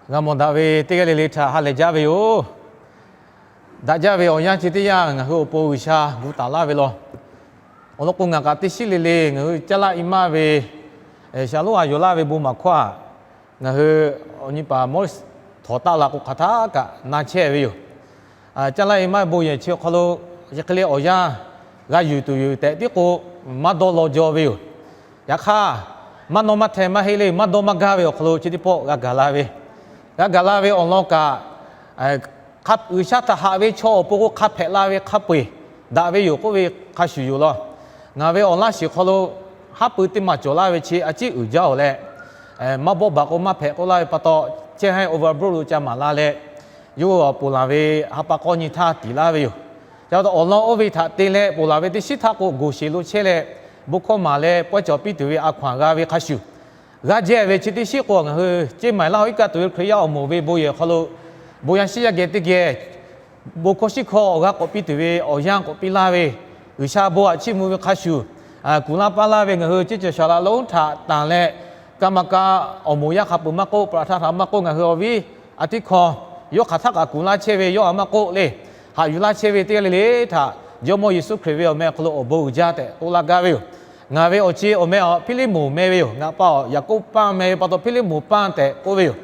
G'a mawˬ daꞈ ve teˇ g'aˇ le le htaꞈ ha lehˬ jaˇ ve yoˬ. Daꞈ jaˇ ve awˬ yanˇ chi teˇ yanˇ ngaˬ hui awˬ pon G'uiˬsha gu taˍ laˇ ve law. Awˬ lawn k'o, ngaˬ kaꞈ teˇ shiˉ le le ngaˬ hui caˇ laˇ i maˇ ve, shaˍlonˉ a yonˍ laˇ ve bon maˍ hkawˇ aꞈ, ngaˬ hui awˬ nyi paˍ mawˇ htawˍ taˆ la k'o, hk'aˬ htaˇ kaꞈ na chehˇ ve yoˬ. Caˇ laˇ i maˇ ve bon yehˬ chi awˬ hk'aw lo, chi hk'e le awˬ yanˇ g'a yuˬ tuˬ yoˬ tehꞈ tiˉ k'o, maˇ dawˇ law jaw ve yoˬ. Yaꞈ hk'aˇ, maˇ nawˇ maˇ hteh maˇ heˆ le, maˇ dawˇ maˇ gaˇ ve awˬ hk'aw lo chi teˇ pawˆ g'a gaˬ la ve, g'a gaˬ la ve awˬ lawn kaꞈ, G'uiˬsha htaꞈ haꞈ ve chaw awˬ pon k'o, hk'a hpehꞈ la ve hk'a peu-eˬ daꞈ ve yoˬ k'oˆ ve hk'a shuˍ yoˬ law. Ngaˬ ve awˬ laˇ shiˍ hk'aw lo haˉ pui teˇ maˬ cawˬ laˇ ve chi a ciˉ uiˍ jaˇ-oˬ leh, maˇ bawˆ baˬ k'o maˇ hpehꞈ k'oˆ laˇ ve pa taw, chehˇ haˉ overbrook lo ca maˍ la leh, yawˇ hui awˬ ponˬ laˬ ve ha pa k'awˇ nyi htaˇ tiˍ laˇ ve yoˬ. Ca pa taw awˬ lawn oˇ ve htaꞈ te leh ponˬ laˬ ve teˇ shiˉ htaˇ k'o, goˬ sheˍ lo chehˇ leh bon hkawˇ maˍ leh pawehˇ cawˬ piˇ tuˬ ve a hkaw-anˬ g'a ve hk'a shuˍ, g'a jehˇ ve chi teˇ shiˉ k'o, ngaˬ hui Ceˇ maiˍ laˇ hoꞈ iˉ kaˆ tuˬ ve Hkriꞈ yaˇ awˬ moˍ ve bon yehˬ hk'aw lo, bon yaˇ shiˉ yaˇ geh teˇ geh bon hkawˇ shiˉ hkawˇ awˬ g'aˇ k'awꞈ piˇ tuˬ ve awˬ yanˇ k'awꞈ piˇ laˇ ve, G'uiˬsha bon aꞈ chiˇ mvuh ve hk'a shuˍ, kuˬ laˇ paˇ laˇ ve ngaˬ hui ceˇ cawˬ shaˍ laꞈ lonˉ htaꞈ tanˬ leh, kaˇ ma kaˇ awˬ moˍ yaˇ hk'a peuˬ maˇ k'oˆ, ประธาน htaꞈ maˇ k'oˆ, ngaˬ hui awˬ viˉ a tiˉ hkawˇ yawˇ hk'aˬ htaˇ kaꞈ kuˬ laˇ chehˇ ve yawˇ a maˇ k'oˆ le, haꞈ yuˬ laˇ chehˇ ve teˇ g'aˇ le le htaꞈ Jawˇmawˇ Yeˍsuˆ Hkriꞈ ve awˬ meh awˬ hk'aw lo awˬ bon uiˍ jaˇ tehꞈ k'oˆ laˇ gaˇ ve yoˬ. Ngaˬ ve awˬ chi awˬ meh aˬ Hpiˇliˇmonˍ meh ve yoˬ. Ngaˬ pa aˬ Yaˍkoˆ paˇ meh ve pa taw Hpiˇliˇmonˍ paˇ tehꞈ k'oˆ ve yoˬ.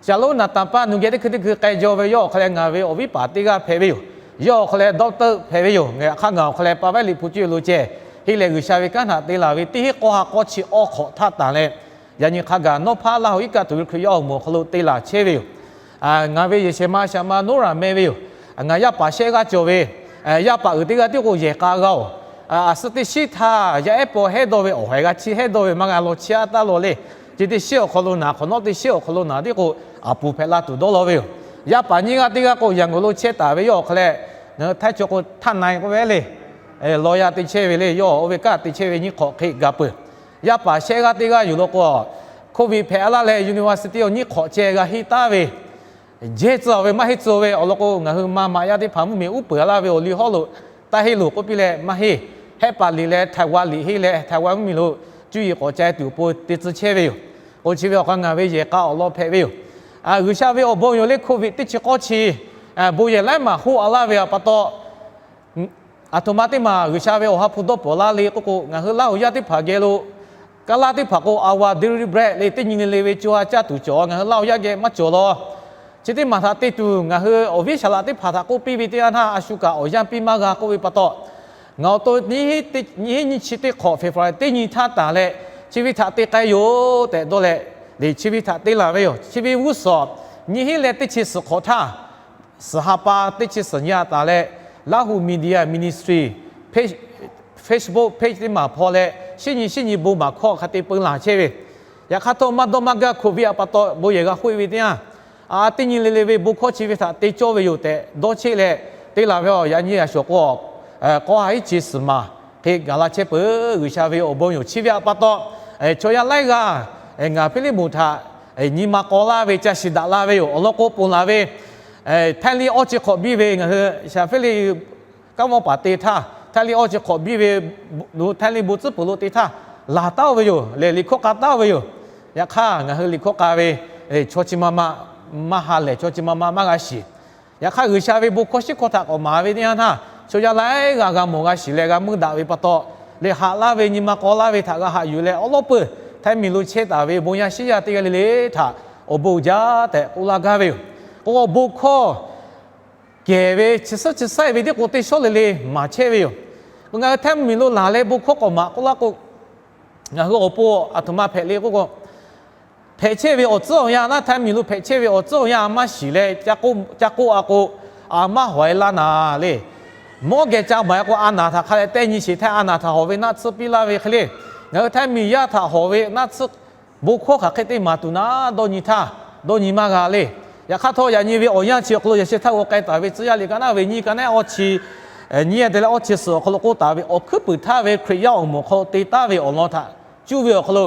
Shaˍlonˉ Naˍtanˍ paˇ nu geh teˇ hkui teˇ hkui k'ai jaw ve yawˇ awˬ hk'aw leh ngaˬ ve awˬ viˉ paˍ teˇ g'aˇ hpehꞈ ve yoˬ. Yawˇ awˬ hk'aw leh doctor hpehꞈ ve yoˬ. Ngaˬ hk'aˇ ngaˬ awˬ hk'aw leh pa vehˉ liꞈ hpu cuˇ lo ceh, heˆ leh G'uiˬsha ve kanˉ htaꞈ te laˬ ve teˇ hinˉ k'awˇ ha k'awˇ chi awˇ hk'awꞈ htaˇ tanˬ leh, yaꞈ nyi hk'a gaˬ nawˉ hpaˇ laˇ hoꞈ iˉ kaˆ tuˬ ve Hkriꞈ yaˇ awˬ moˍ awˬ hk'aw lo te laˬ chehˇ ve yoˬ. Ngaˬ ve yehˬ shehˍ ma shaˍ ma Noˉraˍ meh ve yoˬ. Ngaˬ yaˇ paˍ shehˆ g'aˇ cawˬ ve, yaˇ paˍ uiˍ teˇ g'aˇ tiˉ k'o yehˬ k'a g'a-oˬ. Aˬ suh teˇ shiˉ htaˇ yaˇ ehˉ paw hehˉ dawˇ ve awˬ haiˬ g'a chi hehˉ dawˇ ve maˇ g'a law chiˇ aˉ taˉ law le. Chi teˇ shiˉ awˬ hk'aw lo naˬ, hk'awꞈ nawˉ teˇ shiˉ awˬ hk'aw lo naˬ tiˉ k'o, aˬ puˍ hpehꞈ la tuˬ dawˇ law ve yoˬ. Yaˇ paˍ nyiˇ g'aˇ teˇ g'aˇ k'o Yanˍ g'oˍ lo chehˇ taˍ ve yawˇ awˬ hk'aw leh, ngaˬ hui htaiˇ chaw k'o htaˇ na-e k'oˆ ve le, lawˇ yaˇ te chehˇ ve le, yawˇ oˇ ve kanˉ te chehˇ ve nyiˇ hk'awꞈ hk'e gaˬ peuˬ. Yaˇ paˍ shehˆ g'aˇ teˇ g'aˇ yuˬ law k'o, COVID hpehꞈ a laˇ leh university awˬ nyiˇ hk'awꞈ ceh g'a henˇ taˉ ve, jehˇ tcuh ve maˇ henˇ tcuh ve awˬ lawn k'o, ngaˬ hui ma maꞈ yaˇ teˇ hpaˍ mvuhˇmiˬ uˉ peunˍ a laˇ ve awˬ liˇ hawˉ lo taˇ henˇ loˬ k'oˆ piˇ leh maˇ henˇ. Hehˆ paˍ liꞈ leh Taiwan liꞈ henˇ leh Taiwan mvuhˇmiˬ lo cuˇ yiˍ k'awꞈ ca tuˬ awˬ pon te tcuh chehˇ ve yoˬ. K'o chi ve awˬ hk'aw ngaˬ ve yehˬ k'a awˬ lawn hpehꞈ ve yoˬ. G'uiˬsha ve awˬ bon yoˬ le, COVID teˇ chi k'awˇ chi bon yehˬ laiˉ maˬ hoˆ a laˇ ve pa taw, aˬ htoꞈ ma teˇ maˬ G'uiˬsha ve awˬ ha hpu dawˇ pawˍ laˇ le k'oˆ k'o, ngaˬ hui Laˇ huˍ yaˇ teˇ hpaˍ geh lo, kaˇ laˇ teˇ hpaˍ k'o, aˬ wa delivery bread le teˇ nyi le le ve co ha caˇ tuˬ cawˬ, ngaˬ hui Laˇ huˍ yaˇ geh maˇ cawˬ law. Chi teˇ maˬ htaꞈ te tuˬ ngaˬ hui awˬ viˉ shaˍ laꞈ teˇ hpaˍ htaꞈ k'oˆ piˇ ve teˇ yanˇ htaˇ, a shu kaꞈ awˬ yanˇ piˇ maˇ g'a k'oˆ ve pa taw, ngaˬ awˬ to nyiˇ hinˉ nyiˇ chi teˇ hk'awꞈ February teˇ nyi htaˇ tanˬ leh, chi ve htaꞈ te k'ai yoˬ tehꞈ dawˇ leh, le chi ve htaꞈ te laˬ ve yoˬ. Chi ve g'uˇ suhˍ nyiˇ hinˉ leh teˇ chi suhˍ hk'awꞈ htaˇ, suhˍ ha pa teˇ chi suhˍ nyi a taˍ leh, Laˇ huˍ Media Ministry Facebook page teˇ maˬ hpaw leh, shinˉ nyi shinˉ nyi bon maˍ hkawˇ hk'a te peu laˬ chehˇ ve. Yaꞈ hk'aˇ htawˇ, maˇ dawˇ maˇ gaˇ COVID a pa taw bon yehˬ g'a hoˆ e ve teˇ yanˇ, a teˇ nyi le le ve bon hkawˇ chi ve htaꞈ te cawˇ ve yoˬ tehꞈ dawˇ cheˆ leh, te laˬ ve awˬ yaꞈ nyi a shawˍ k'o, k'awˇ ha iˉ chi suhˍ maˬ hk'e gaˬ la chehˇ peuˬ. G'uiˬsha ve awˬ bon yoˬ. Chi ve a pa taw, chaw yaˇ laiˉ g'aˇ ngaˬ Hpiˇliˇmonˍ htaꞈ nyi ma k'aw laˇ ve, ca shiˍ daꞈ la ve yoˬ. Awˬ lawn k'o, ponˬ laˬ ve Htaiˇ liˇ awˇ chi hk'awꞈ biˇ ve ngaˬ hui shaˍ feˇ le kaˉ mawˇ paˍ te htaˇ, Htaiˇ liˇ awˇ chi hk'awꞈ biˇ ve, Htaiˇ liˇ bon tcuhˉ peuˬ lo te htaˇ, laˬ taˉ-oˬ ve yoˬ. Lehˬ, liꞈ hkawˇ k'a taˉ-oˬ ve yoˬ. Yaꞈ hk'aˇ, ngaˬ hui liꞈ hkawˇ k'a ve, chaw chi ma ma maˇ ha lehˬ, chaw chi ma ma maˇ g'a shiˍ. Yaꞈ hk'aˇ, G'uiˬsha ve bon hkawˇ shiˉ hkawˇ htaꞈ k'awꞈ maˍ ve teˇ yanˇ htaˇ, chaw yaˇ laiˉ g'aˇ g'a mawˬ g'a shiˍ leh g'a meuˇ daꞈ ve pa taw, lehˬ haꞈ laˇ ve nyi ma k'aw laˇ ve htaꞈ g'a haꞈ yuˬ leh, awˉ lawˉ peuˬ Htaiˇ miˬ lo chehˇ taˍ ve bon yaˇ shiˉ yaˇ teˇ g'aˇ le le htaꞈ awˬ bon uiˍ jaˇ tehꞈ k'oˆ laˇ gaˇ ve yoˬ. K'o, awˬ bon hkawˇ kehˬ ve chi suhˉ chi saiˉ ve tiˉ k'o, teˇ shawˉ le le maˍ chehˇ ve yoˬ. K'o, ngaˬ hui Htaiˇ miˬ lo laˬ leh bon hkawˇ k'awꞈ maˍ k'oˆ laˇ k'o, ngaˬ hui awˬ pon aˬ htoꞈ ma hpehꞈ le k'oˆ k'o, hpehꞈ chehˇ ve awˬ tcuhˉ awˬ yanˇ, Htaiˇ miˬ lo hpehꞈ chehˇ ve awˬ tcuhˉ awˬ yanˇ maˇ shiˍ leh, ca k'oˆ a k'o, a maˇ hawˍ e laˇ naˍ le. Mawˇ geh ca maˍ e k'o, a naˍ htaꞈ hk'a leh teˇ nyi sheˍ htaˇ, a naˍ htaꞈ hawˍ ve naˆ tsuhˇ piˇ laˇ ve hk'e le. Ngaˬ hui Htaiˇ miˬ yaˇ htaꞈ hawˍ ve naˆ tsuhˇ bon hkawˇ hk'aˬ hk'e te maˍ tuˬ naˉ, dawˇ nyi htaˇ dawˇ nyi maˇ g'a le. Yaꞈ hk'aˇ htawˇ, yaꞈ nyi ve awˬ yanˇ chi awˬ hk'aw lo yaꞈ sheh htaˇ g'aw k'ai taˍ ve Tcuh yaˇ liꞈ ka naˉ ve nyiˇ, ka naˉ awˇ chi, nyiˇ te leh awˇ chi suhˍ awˬ hk'aw lo k'oˆ taˍ ve, awˬ hkuiˉ puiˍ htaˇ ve Hkriꞈ yaˇ awˬ moˍ awˬ hk'aw lo te taˍ ve awˬ lawn htaꞈ cuˇ ve awˬ hk'aw lo,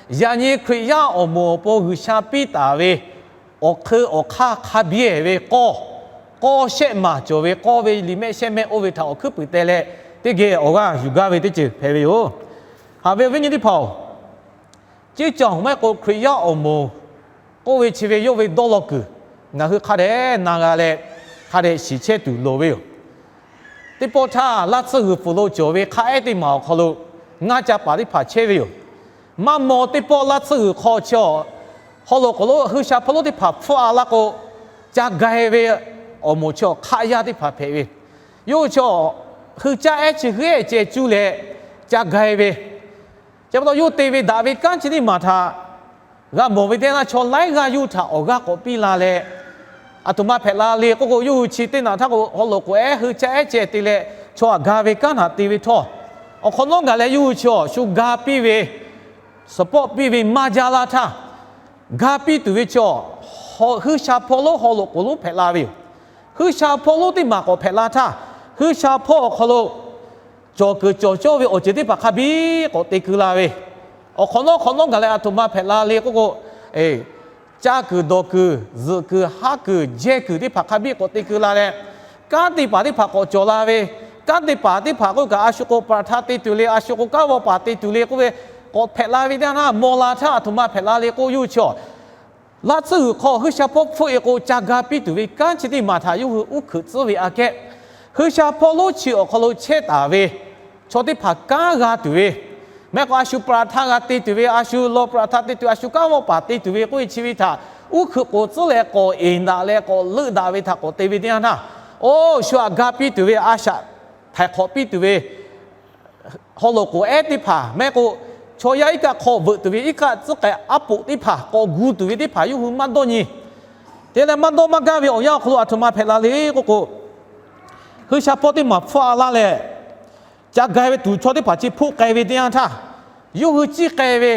yaꞈ nyi Hkriꞈ yaˇ awˬ moˍ awˬ pon G'uiˬsha piˇ taˍ ve awˬ hk'eun awˬ hk'aˇ hk'a biˇ ve k'awˇ, k'awˇ shehˆ maˬ cawˬ ve k'awˇ ve liꞈ mehˆ shehˆ mehˆ oˇ ve htaꞈ awˬ hkuiˉ puiˍ te leh, teˇ geh awˬ g'aˇ yuˬ gaˇ ve teˇ ceuˬ hpehꞈ ve yoˬ. Haꞈ ve awˬ viˉ nyi teˇ hpaˍ-oˬ, ceˇ cawˬ maˇ heˆ k'o Hkriꞈ yaˇ awˬ moˍ k'oˆ ve chi ve yawˇ ve dawˇ law kuiˬ ngaˬ hui hk'a dehꞈ na g'a leh, hk'a dehꞈ shiˍ chehˇ tuˬ loˍ ve yoˬ. Teˇ pawˆ htaˇ, laˇ tsuhˇ g'uiˬ pfuhˍ lo cawˬ ve hk'a ehˉ teˇ maˬ awˬ hk'aw lo ngaˇ ca paˍ teˇ hpaˍ chehˇ ve yoˬ. Maˇ maw teˇ pawˆ laˇ tsuhˇ g'uiˬ hk'aw chi awˬ hk'aw lo k'awꞈ lo hui sha hpawˇ lonˉ teˇ hpaˍ hpfuhˆ a laˇ k'o, ca gai ve awˬ moˍ chi awˬ hk'aˆ yaˇ teˇ hpaˍ hpehꞈ ve, yawˇ hui chi awˬ hui caˇ ehˉ chi hui ehˉ ceh cuˇ leh ca gai ve, chi pa taw yawˇ hui te ve daꞈ ve kanˉ chi teˇ maˬ htaꞈ g'a mawˬ ve teˇ yanˇ, chaw laiˉ g'aˇ yawˇ hui htaꞈ awˬ g'aˇ k'awꞈ piˇ la leh, aˬ htoꞈ ma hpehꞈ la le k'oˆ k'o, yawˇ hui chi teˇ naꞈ htaˇ k'o, haw loꞈ k'oˍ ehˉ hui caˇ ehˉ ceh te leh chaw htaꞈ ga ve kanˉ htaꞈ te ve htawˇ, awˬ hk'awꞈ nawˉ gaˬ leh yawˇ hui chi awˬ shu ga piˇ ve, support piˇ ve maˇ jaˇ laˇ htaˇ, ga piˇ tuˬ ve chi awˬ hui sha hpawˇ lonˉ haw loꞈ k'oˍ lonˉ hpehꞈ la ve yoˬ. Hui sha hpawˇ lonˉ teˇ maˬ k'awꞈ hpehꞈ la htaˇ, hui sha hpawˇ awˬ hk'aw lo cawˬ kuiˬ cawˬ cawˇ ve awˬ ceuˬ teˇ hpaˍ hk'a biˇ k'awꞈ te keu la ve, awˬ hk'awꞈ nawˉ hk'awꞈ nawˉ gaˬ leh aˬ htoꞈ ma hpehꞈ la le k'oˆ k'o, caˇ kuiˬ dawˬ kuiˬ zuhꞈ kuiˬ haˉ kuiˬ jehˇ kuiˬ teˇ hpaˍ hk'a biˇ k'awꞈ te keu la leh, kanˉ te paˍ teˇ hpaˍ k'awꞈ cawˬ la ve, kanˉ te paˍ teˇ hpaˍ k'oˆ kaꞈ a shu k'o ประธาน te tuˬ le, a shu k'o คณะกรรมการ te tuˬ le k'oˆ ve k'awꞈ hpehꞈ la ve teˇ yanˇ htaˇ, maw la htaˇ aˬ htoꞈ ma hpehꞈ la le k'o, yawˇ hui chi awˬ laˇ tsuhˇ g'uiˬ hk'aw hui sha hpawˇ hpfuhˆ e k'o ca ga piˇ tuˬ ve kanˉ chi teˇ maˬ htaꞈ yawˇ hui uˉ hkuiꞈ tcuhˉ ve aꞈ kehˉ, hui sha hpawˇ lonˉ chi awˬ hk'aw lo chehˇ taˍ ve chaw teˇ hpaˍ kanˉ g'a tuˬ ve, maˇ heˆ k'o a shu ประธาน g'a te tuˬ ve, a shu law ประธาน te tuˬ, a shu คณะกรรมการ te tuˬ ve k'oˆ ve chi ve htaꞈ uˉ hkuiꞈ k'oˍ tcuhˉ leh k'awꞈ eˍ daꞈ leh k'awꞈ leuˆ daꞈ ve htaꞈ k'awꞈ te ve teˇ yanˇ htaˇ, oˇ shu htaꞈ ga piˇ tuˬ ve a shaꞈ htaiˍ hk'awꞈ piˇ tuˬ ve haw loꞈ k'oˍ ehˉ teˇ hpaˍ, maˇ heˆ k'o chaw yaˇ iˉ kaˆ hk'aw veuꞈ tuˬ ve iˉ kaˆ tcuhˉ k'ai aˉ poꞈ teˇ hpaˍ k'awꞈ gu tuˬ ve teˇ hpaˍ yawˇ hui maˇ dawˇ nyi. Te leh maˇ dawˇ maˇ gaˇ ve awˬ yanˇ awˬ hk'aw lo aˬ htoꞈ ma hpehꞈ la le k'oˆ k'o, hui sha hpawˇ teˇ maˬ hpfuhˆ a laˇ leh, ca gai ve tuˬ chaw teˇ hpaˍ chi hpoˆ k'ai ve teˇ yanˇ htaˇ, yawˇ hui ciˇ k'ai ve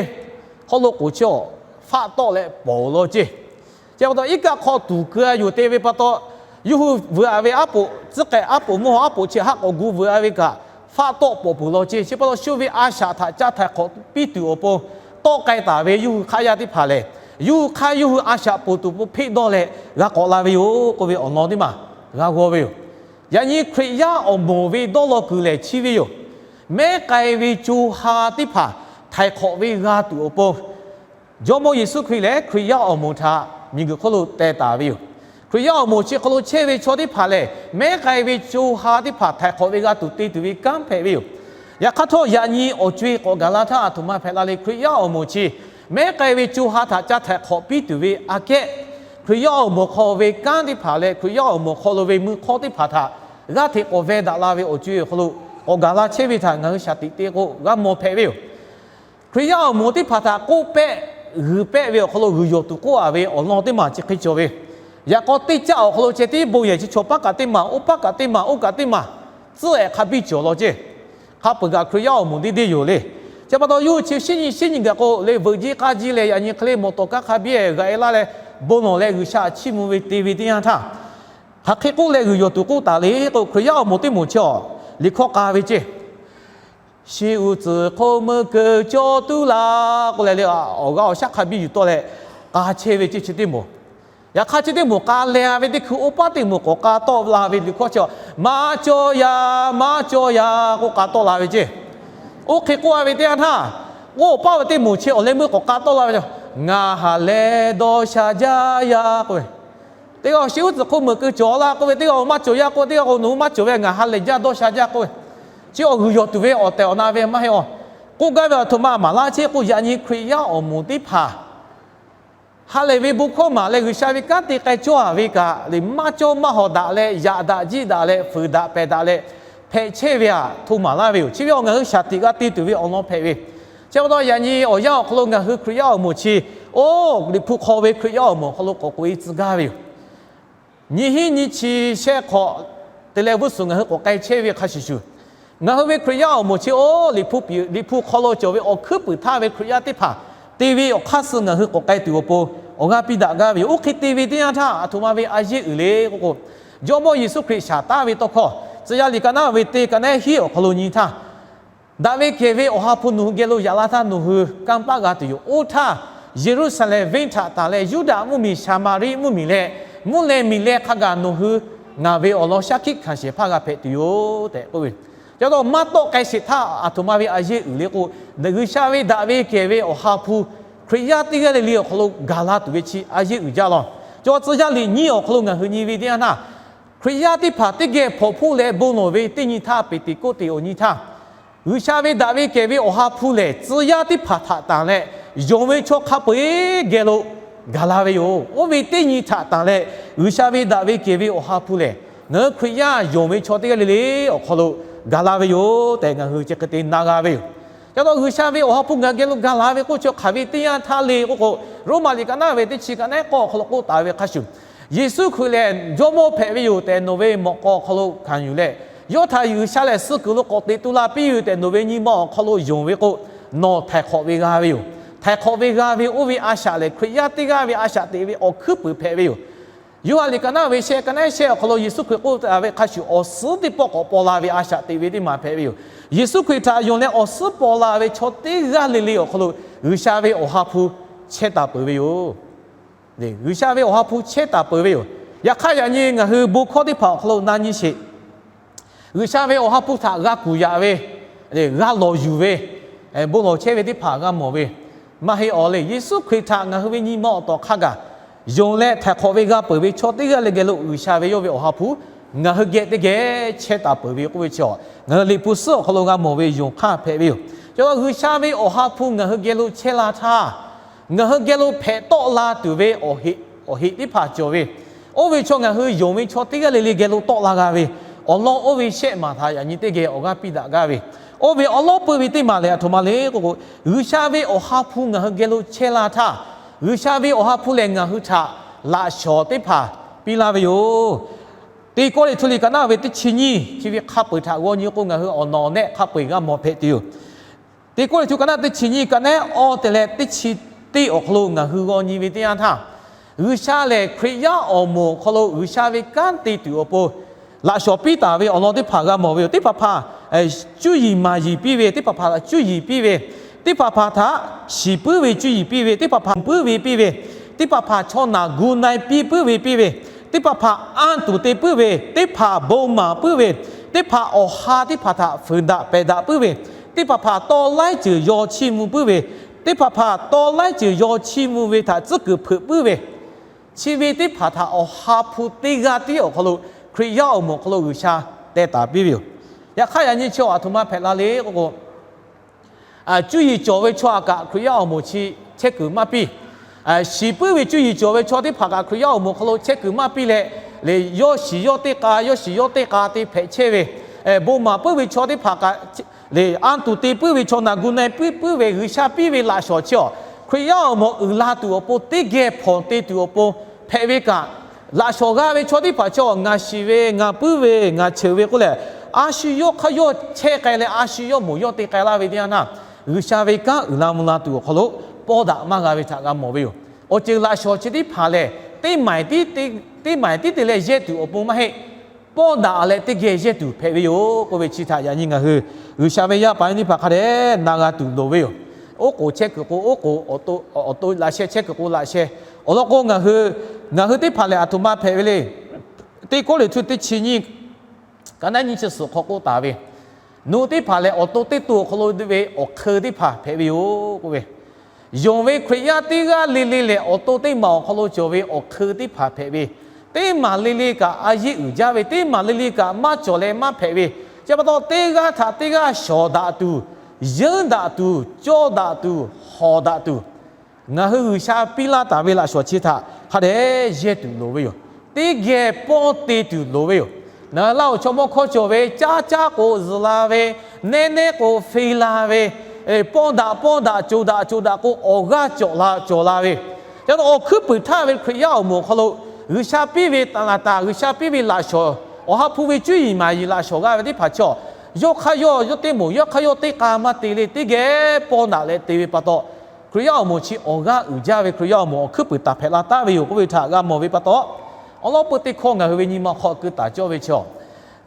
haw loꞈ k'oˍ chi awˬ faˆ tawˆ leh pawˬ law ceˇ. Chi pa taw iˉ kaˆ hk'aw tuˬ keu a yoˬ te ve pa taw, yawˇ hui vuiˬ a ve aˉ poꞈ tcuhˉ k'ai aˉ poꞈ mvuhˇ haw aˉ poꞈ chi haˉ k'awꞈ gu vuiˬ a ve kaꞈ faˆ tawˆ pawˬ peuˬ law ceˇ. Chi pa taw shu ve a shaꞈ htaꞈ ca htaiˍ hk'awꞈ piˇ tuˬ awˬ pon tawˆ k'ai taˍ ve yawˇ hui hk'aˆ yaˇ teˇ hpaˍ lehˬ, yawˇ hui hk'aˇ yawˇ hui a shaꞈ poˬ tuˬ pon hpeˆ dawˇ leh g'a k'awꞈ la ve yoˬ k'oˆ ve awˬ lawn teˇ maˬ g'a g'aw ve yoˬ. Yaꞈ nyi Hkriꞈ yaˇ awˬ moˍ ve dawˇ law kuiˬ lehˬ chi ve yoˬ. Mehˉ k'ai ve co ha teˇ hpaˍ htaiˍ hk'awꞈ ve g'a tuˬ awˬ pon, Jawˇmawˇ Yeˍsuˆ Hkriꞈ lehˬ Hkriꞈ yaˇ awˬ moˍ htaꞈ miˬguiˬ hk'oˆ lo teh taˍ ve yoˬ. Hkriꞈ yaˇ awˬ moˍ chi hk'aw lo chehˇ ve chaw teˇ hpaˍ lehˬ, mehˉ k'ai ve co ha teˇ hpaˍ htaiˍ hk'awꞈ ve g'a tuˬ te tuˬ ve kanˉ hpehꞈ ve yoˬ. Yaꞈ hk'aˇ htawˇ, yaꞈ nyi awˬ co e k'awꞈ gaˬ la htaˇ, aˬ htoꞈ ma hpehꞈ la le. Hkriꞈ yaˇ awˬ moˍ chi mehˉ k'ai ve co ha htaꞈ ca htaiˍ hk'awꞈ piˇ tuˬ ve aꞈ kehˉ, Hkriꞈ yaˇ awˬ moˍ hk'aw ve kanˉ teˇ hpaˍ leh Hkriꞈ yaˇ awˬ moˍ hk'aw lo ve mui hk'awˇ teˇ hpaˍ htaꞈ g'aˇ hteꞈ k'awꞈ veh daꞈ la ve awˬ co e awˬ hk'aw lo k'awꞈ gaˬ la chehˇ ve htaꞈ ngaˬ hui shaˍ tiꞈ te k'o g'a mawˬ hpehꞈ ve yoˬ. Hkriꞈ yaˇ awˬ moˍ teˇ hpaˍ htaꞈ k'oˆ pehˆ g'uiˬ pehˆ ve awˬ hk'aw lo g'uiˬ yawˬ tuˬ k'oˆ a ve awˬ lawn teˇ maˬ chi hk'e cawˬ ve. Yaꞈ k'aw teˇ caˆ awˬ hk'aw lo ceh tiˉ bon yehˬ chi chaw paˉ kaꞈ teˇ maˬ, oˇ paˉ kaꞈ teˇ maˬ, oˇ kaꞈ teˇ maˬ tcuhˉ ehˍ hk'a biˇ cawˬ law ceˇ. Hk'a peuˬ kaꞈ Hkriꞈ yaˇ awˬ moˍ deˇ deˇ yoˬ le. Chi pa taw yawˇ hui chi shinˉ nyi shinˉ nyi gaˬ k'o le, veuꞈ jiˇ k'aˇ jiˇ leh yaꞈ nyi hk'e le mawˬ tawˍ kanˉ hk'a biˇ g'aꞈ e laˇ leh, bon lawˬ leh G'uiˬsha htaꞈ chiˇ mvuh ve te ve teˇ yanˇ htaˇ, hk'aˬ hk'e k'oˆ leh g'uiˬ yawˬ tuˬ k'oˆ taˍ le k'o, Hkriꞈ yaˇ awˬ moˍ teˇ moˍ chi awˬ liꞈ hkawˇ k'a ve ceˇ. Shi uiˍ tcuhˍ hk'oˆ meuˇ keu cawˇ tuˉ laˇ k'oˆ leh le, awˬ g'aˇ awˬ shaˉ hk'a biˇ yuˬ tawˆ leh k'a chehˇ ve ceˇ. Chi teˇ moˍ, yaꞈ hk'aˇ chi teˇ moˍ k'a leh a ve teˇ hkui oˇ paˉ teˇ moˍ k'awꞈ k'a tawˆ la ve liꞈ hkawˇ chi, Maˇ cawˇ yaˇ, maˇ cawˇ yaˇ k'oˆ k'a tawˆ la ve ceˇ. Oˇ hk'e k'oˆ a ve teˇ yanˇ htaˇ, oˇ paˉ ve teˇ moˍ chi awˬ leh meuˇ k'awꞈ k'a tawˆ la ve, Ngaˬ ha lehˬ dawˇ sha jaˇ yaˇ k'oˆ ve, teˇ g'aˇ shi uiˍ tcuhˍ hk'oˆ meuꞈ keu cawˬ laˇ k'oˆ ve, teˇ g'aˇ maˇ cawˬ yaˇ k'oˆ ve, teˇ g'aˇ k'o nawˬ hui maˇ cawˬ ve, ngaˬ ha lehˬ jaˇ dawˇ sha jaˇ k'oˆ ve, chi awˬ g'uiˬ yawˬ tuˬ ve awˬ tehˬ awˬ na ve maˇ heˆ awˬ. K'oˆ gaˇ ve aˬ htoꞈ ma maˍ laˇ chehˇ k'o, yaꞈ nyi Hkriꞈ yaˇ awˬ moˍ teˇ hpaˍ ha lehˬ ve bon hkawˇ maˍ leh G'uiˬsha ve kanˉ te k'ai cawˇ a ve kaꞈ, liꞈ maˇ cawˇ maˇ hawˍ daꞈ leh, yaꞈ daꞈ jiˆ daꞈ leh, fuiˍ daꞈ pehˬ daꞈ leh hpehꞈ chehˇ ve aꞈ htoꞈ maˍ laˇ ve yoˬ. Chi ve awˬ ngaˬ hui shaˍ tiꞈ g'a te tuˬ ve awˬ lawn hpehꞈ ve. Chi pa taw yaꞈ nyi awˬ yanˇ awˬ hk'aw lo ngaˬ hui Hkriꞈ yaˇ awˬ moˍ chi, oˇ Liꞈ hpu hk'aw ve Hkriꞈ yaˇ awˬ moˍ awˬ hk'aw lo k'awꞈ k'oꞈ e tcuh gaˇ ve yoˬ. Nyiˇ hinˉ nyiˇ chi shehˆ hk'awꞈ te leh g'uˇ suhˍ ngaˬ hui k'awꞈ k'ai chehˇ ve hk'a shuˍ shuˍ, ngaˬ hui ve Hkriꞈ yaˇ awˬ moˍ chi oˇ Liꞈ hpu hk'aw lo cawˬ ve awˬ hkuiˉ puiˍ htaˇ ve Hkriꞈ yaˇ teˇ hpaˍ te ve awˬ hk'aˇ suh ngaˬ hui k'awꞈ k'ai tuˬ awˬ pon awˬ g'aˇ piˇ daꞈ gaˇ ve yoˬ. Oˇ hk'e te ve teˇ yanˇ htaˇ aˬ htoꞈ ma ve a yeˇ uiˍ le k'oˆ k'o, Jawˇmawˇ Yeˍsuˆ Hkriꞈ shaˍ taˉ ve tawˇ hkawˇ tcuh yaˇ liꞈ ka naˉ ve teˇ ka naˉ hiˉ awˬ hk'aw lo nyi htaˇ, daꞈ ve kehˬ ve Awˬ ha hpu nawˬ hui geh lo yaꞈ la htaˇ nawˬ hui kanˇ paˆ g'a tuˬ yoˬ. Oˇ htaˇ Yeˍruˆsaˍlehnˍ venˇ htaꞈ tanˬ leh Yuˇdaꞈ mvuhˇmiˬ, Saˍmaˍriˆ mvuhˇmiˬ leh mvuhˇ leh miˬ leh hk'a gaˬ nawˬ hui ngaˬ ve awˬ lawn shaˉ hkiˆ hkanˍ shehˍ hpaˇ g'a hpehꞈ tuˬ yoˬ tehꞈ k'oˆ ve. Chi pa taw maˇ tawˆ k'ai sheˍ htaˇ aˬ htoꞈ ma ve a yeˇ uiˍ le k'o, G'uiˬsha ve daꞈ ve kehˬ ve Awˬ ha hpu Hkriꞈ yaˇ teˇ g'aˇ le le awˬ hk'aw lo gaˬ la tuˬ ve chi a yeˇ uiˍ jaˇ law. Chaw tcuh yaˇ liꞈ nyiˇ awˬ hk'aw lo ngaˬ hui nyi ve teˇ yanˇ htaˇ, Hkriꞈ yaˇ teˇ hpaˍ teˇ geh hpawnˬ hpoˆ leh bon lawˬ ve teˇ nyi htaˇ, Peˍteˍkoˆteˍ awˬ nyi htaˇ, G'uiˬsha ve daꞈ ve kehˬ ve Awˬ ha hpu lehˬ, tcuh yaˇ teˇ hpaˍ htaꞈ tanˬ leh, yonˍ ve chaw hk'a peu-eˬ geh lo gaˬ la ve yoˬ. Oˇ ve teˇ nyi htaꞈ tanˬ leh, G'uiˬsha ve daꞈ ve kehˬ ve Awˬ ha hpu lehˬ, ngaˬ hui Hkriꞈ yaˇ yonˍ ve chaw teˇ g'aˇ le le awˬ hk'aw lo gaˬ la ve yoˬ tehꞈ ngaˬ hui chi hk'e te na g'a ve yoˬ. Ca taw G'uiˬsha ve Awˬ ha hpu ngaˬ hui geh lo gaˬ la ve k'oˆ chi hk'aˬ ve teˇ yanˇ htaˇ le k'oˆ k'o, Roˉmaꞈ liꞈ kaꞈ naˉ ve teˇ chi kaꞈ naˉ k'awˇ awˬ hk'aw lo k'oˆ taˍ ve hk'a shuˍ, Yeˍsuˆ Hkriꞈ lehˬ Jawˇmawˇ hpehꞈ ve yoˬ tehꞈ nawˬ ve mawꞈ k'aw awˬ hk'aw lo hkanˍ yuˬ leh, yawˇ htaꞈ G'uiˬsha lehˬ suh kuiˬ lo k'awꞈ teꞈ tu la piˇ yoˬ tehꞈ nawˬ ve nyi ma awˬ hk'aw lo yonˍ ve k'o, nawˬ htaiˍ hk'awꞈ ve g'a ve yoˬ. Htaiˍ hk'awꞈ ve g'a ve oˇ ve a shaꞈ lehˬ, Hkriꞈ yaˇ teˇ g'aˇ ve a shaꞈ teꞈ ve awˬ hkuiˉ puiˍ hpehꞈ ve yoˬ. Yoˇhanˬ liꞈ kaꞈ naˉ ve shehˆ kaꞈ naˉ shehˆ awˬ hk'aw lo Yeˍsuˆ Hkriꞈ k'oˆ taˍ ve hk'a shuˍ, awˬ suhˉ teˇ pawˆ k'awꞈ paw la ve a shaꞈ teꞈ ve teˇ maˬ hpehꞈ ve yoˬ. Yeˍsuˆ Hkriꞈ htaꞈ yonˍ leh awˬ suhˉ paw la ve chaw teˇ g'aˇ le le awˬ hk'aw lo G'uiˬsha ve Awˬ ha hpu chehˇ taˍ peuˬ ve yoˬ. G'uiˬsha ve Awˬ ha hpu chehˇ taˍ peuˬ ve yoˬ. Yaꞈ hk'aˇ, yaꞈ nyi ngaˬ hui bon hkawˇ teˇ hpaˍ awˬ hk'aw lo na nyi sheˍ. G'uiˬsha ve Awˬ ha hpu htaꞈ g'a kuˬ yaꞈ ve, g'a lawˬ yuˬ ve, bon lawˬ chehˇ ve teˇ hpaˍ g'a mawˬ ve, maˇ heˆ awˬ le. Yeˍsuˆ Hkriꞈ htaꞈ ngaˬ hui ve nyi ma awˬ tawˍ hk'a gaˬ yonˍ leh htaiˍ hk'awꞈ ve g'a peuˬ ve chaw teˇ g'aˇ le geh lo G'uiˬsha ve yawˇ ve Awˬ ha hpu ngaˬ hui geh teˇ geh chehˇ taˍ peuˬ ve k'oˆ ve chi, ngaˬ hui Liꞈ hpu suhˉ awˬ hk'aw lo g'a mawˬ ve yonˍ hk'aˇ hpehꞈ ve yoˬ. Ca G'uiˬsha ve Awˬ ha hpu ngaˬ hui geh lo chehˇ la htaˇ, ngaˬ hui geh lo hpehꞈ tawˆ la tuˬ ve awˬ heꞈ teˇ hpaˍ cawˬ ve, oˇ ve chaw ngaˬ hui yonˍ ve chaw teˇ g'aˇ le le geh lo tawˆ la g'a ve, awˬ lawn oˇ ve shehˆ maˬ htaꞈ yaꞈ nyi teˇ geh awˬ g'aˇ piˇ daꞈ gaˇ ve, oˇ ve awˉ lawˉ peuˇ ve teˇ maˬ lehˬ, aˬ htoꞈ ma le k'oˆ k'o, G'uiˬsha ve Awˬ ha hpu ngaˬ hui geh lo chehˇ la htaˇ, G'uiˬsha ve Awˬ ha hpu lehˬ ngaˬ hui htaꞈ laꞈ shawnˍ teˇ hpaˍ piˇ laˇ ve yoˬ. Teˇ Kawˇrenˍhtuˆ liꞈ kaꞈ naˉ ve teˇ chi nyiˇ chi ve hk'a peu-eˬ htaꞈ g'aw nyi k'o, ngaˬ hui awˬ nawˬ awˬ nehˆ hk'a peu-eˬ g'a mawˬ hpehꞈ tuˬ yoˬ. Teˇ Kawˇrenˍhtuˆ kaꞈ naˉ teˇ chi nyiˇ kaꞈ naˉ awˇ te leh teˇ chi teˇ awˬ hk'aw lo ngaˬ hui g'aw nyi ve teˇ yanˇ htaˇ, G'uiˬsha lehˬ Hkriꞈ yaˇ awˬ moˍ awˬ hk'aw lo G'uiˬsha ve kanˉ te tuˬ awˬ pon laꞈ shawnˍ piˇ taˍ ve awˬ lawn teˇ hpaˍ g'a mawˬ ve yoˬ. Teˇ hpaˍ hpaˍ cuˇ yiˍ maˍ yiˍ piˇ ve, teˇ hpaˍ hpaˍ htaꞈ cuˇ yiˍ piˇ ve, teˇ hpaˍ hpaˍ htaꞈ shiˍ puiˉ ve cuˇ yiˍ piˇ ve, teˇ hpaˍ hpaˍ puiˉ ve piˇ ve, teˇ hpaˍ hpaˍ chaw naˬ gu na-e piˇ puiˉ ve piˇ ve, teˇ hpaˍ hpaˍ anˇ tuˬ te puiˉ ve, teˇ hpaˍ bon maˍ puiˉ ve, teˇ hpaˍ awˬ ha teˇ hpaˍ htaꞈ fuiˍ daꞈ pehˬ daꞈ puiˉ ve, teˇ hpaˍ hpaˍ tawˇ laiˉ ceuˬ yaw chiˇ mvuh puiˉ ve, teˇ hpaˍ hpaˍ tawˇ laiˉ ceuˬ yaw chiˇ mvuh ve htaꞈ tcuhˉ kuiˬ hpeuꞈ puiˉ ve, chi ve teˇ hpaˍ htaꞈ Awˬ ha hpu teˇ g'aˇ tiˉ awˬ hk'aw lo Hkriꞈ yaˇ awˬ moˍ awˬ hk'aw lo G'uiˬsha teh taˍ piˇ ve yoˬ. Yaꞈ hk'aˇ, yaꞈ nyi chi aˬ htoꞈ ma hpehꞈ la le k'oˆ k'o, cuˇ yiˍ cawˬ ve chaw htaꞈ kaꞈ Hkriꞈ yaˇ awˬ moˍ chi chehˇ kuiˬ maˇ piˇ. Shiˍ puiˉ ve cuˇ yiˍ cawˬ ve chaw teˇ hpaˍ kaꞈ Hkriꞈ yaˇ awˬ moˍ hk'aw lo chehˇ kuiˬ maˇ piˇ leh, le yawˇ shiˍ yawˇ teˇ k'a, yawˇ shiˍ yawˇ teˇ k'a te hpehꞈ chehˇ ve, bon maˍ puiˉ ve chaw teˇ hpaˍ kaꞈ, le anˇ tuˬ te puiˉ ve chaw naˬ gu na-e puiˉ puiˉ ve G'uiˬsha piˇ ve laꞈ shawnˍ chi awˬ, Hkriꞈ yaˇ awˬ moˍ uiˍ la tuˬ awˬ pon, teˇ geh hpawnˬ te tuˬ awˬ pon hpehꞈ ve kaꞈ, laꞈ shawnˍ g'a ve chaw teˇ hpaˍ chi awˬ, ngaˬ shiˍ ve, ngaˬ puiˉ ve, ngaˬ cheuˬ ve k'oˆ leh, a shu yawˇ hk'aˇ yawˇ chehˇ k'ai leh, a shu yawˇ moˍ yawˇ te k'ai laˇ ve teˇ yanˇ htaˇ, G'uiˬsha ve kanˉ uiˍ la mvuh la tuˬ awˬ hk'aw lo pawˇ daꞈ maˇ g'a ve htaꞈ g'a mawˬ ve yoˬ. Awˬ ceuˬ laꞈ shawnˍ chi teˇ hpaˍ lehˬ, teˇ maˍ tiˉ te leh yehˇ tuˬ awˬ pon maˇ heˆ. Pawˇ daꞈ leh teˇ geh yehˇ tuˬ hpehꞈ ve yoˬ k'oˆ ve chi htaꞈ yaꞈ nyi ngaˬ hui G'uiˬsha ve yaˇ paˍ yaˇ miˇ teˇ hpaˍ hk'a dehꞈ na g'a tuˬ loˍ ve yoˬ. Oˉ k'oˍ chehˇ kuiˬ k'o, oˉ k'oˍ awˬ to laꞈ sheh chehˇ kuiˬ k'o laꞈ sheh. Awˬ lawn k'o, ngaˬ hui teˇ hpaˍ lehˬ aˬ htoꞈ ma hpehꞈ ve le. Teˇ Kawˇrenˍhtuˆ teˇ chi nyiˇ kaꞈ naˉ nyiˇ chi suhˍ hk'aw k'oˆ taˍ ve, nawˬ hui teˇ hpaˍ lehˬ awˬ to teˇ to awˬ hk'aw lo ve awˬ hk'eun teˇ hpaˍ hpehꞈ ve yoˬ k'oˆ ve, yonˍ ve Hkriꞈ yaˇ teˇ g'aˇ le le lehˬ, awˬ to teˇ maˬ awˬ hk'aw lo cawˬ ve awˬ hk'eun teˇ hpaˍ hpehꞈ ve, teˇ maˬ le le kaꞈ a yeˇ uiˍ jaˇ ve, teˇ maˬ le le kaꞈ maˇ cawˬ leh maˇ hpehꞈ ve, chi pa taw teˇ g'aˇ htaꞈ teˇ g'aˇ shawˍ daꞈ tuˬ, yeunˇ daꞈ tuˬ, cawˇ daꞈ tuˬ, hawˍ daꞈ tuˬ, ngaˬ hui G'uiˬsha piˇ laˇ taˍ ve laꞈ shawnˍ chi htaꞈ hk'a dehꞈ yehˇ tuˬ loˍ ve yoˬ. Teˇ geh pawˇ te tuˬ loˍ ve yoˬ. Ngaˬ hui Laˇ huˍ chaw mawˇ hkawˇ cawˬ ve, caˉ caˉ k'o zuhˬ la ve, nehˉ nehˉ k'o fe la ve, pawˇ daꞈ pawˇ daꞈ, coˬ daꞈ coˬ daꞈ k'o awˬ g'aˇ cawˬ la cawˬ la ve, ca awˬ hkuiˉ puiˍ htaˇ ve Hkriꞈ yaˇ awˬ moˍ awˬ hk'aw lo G'uiˬsha piˇ ve taˍ laˍ taˍ, G'uiˬsha piˇ ve laꞈ shawnˍ, Awˬ ha hpu ve cuˇ yiˍ maˍ yiˍ laꞈ shawnˍ g'a ve teˇ hpaˍ chi awˬ, yawˇ hk'aˇ yawˇ, yawˇ teˇ moˍ, yawˇ hk'aˇ yawˇ teˇ k'a maˇ te le, teˇ geh pawˇ daꞈ leh te ve pa taw, Hkriꞈ yaˇ awˬ moˍ chi awˬ g'aˇ uiˍ jaˇ ve Hkriꞈ yaˇ awˬ moˍ awˬ hkuiˉ puiˍ taˍ hpehꞈ la taˍ ve yoˬ k'oˆ ve htaꞈ g'a mawˬ ve pa taw, awˬ lawn peu teˇ hkawˇ ngaˬ hui ve nyi ma hk'aw keu taˍ cawˇ ve chi awˬ,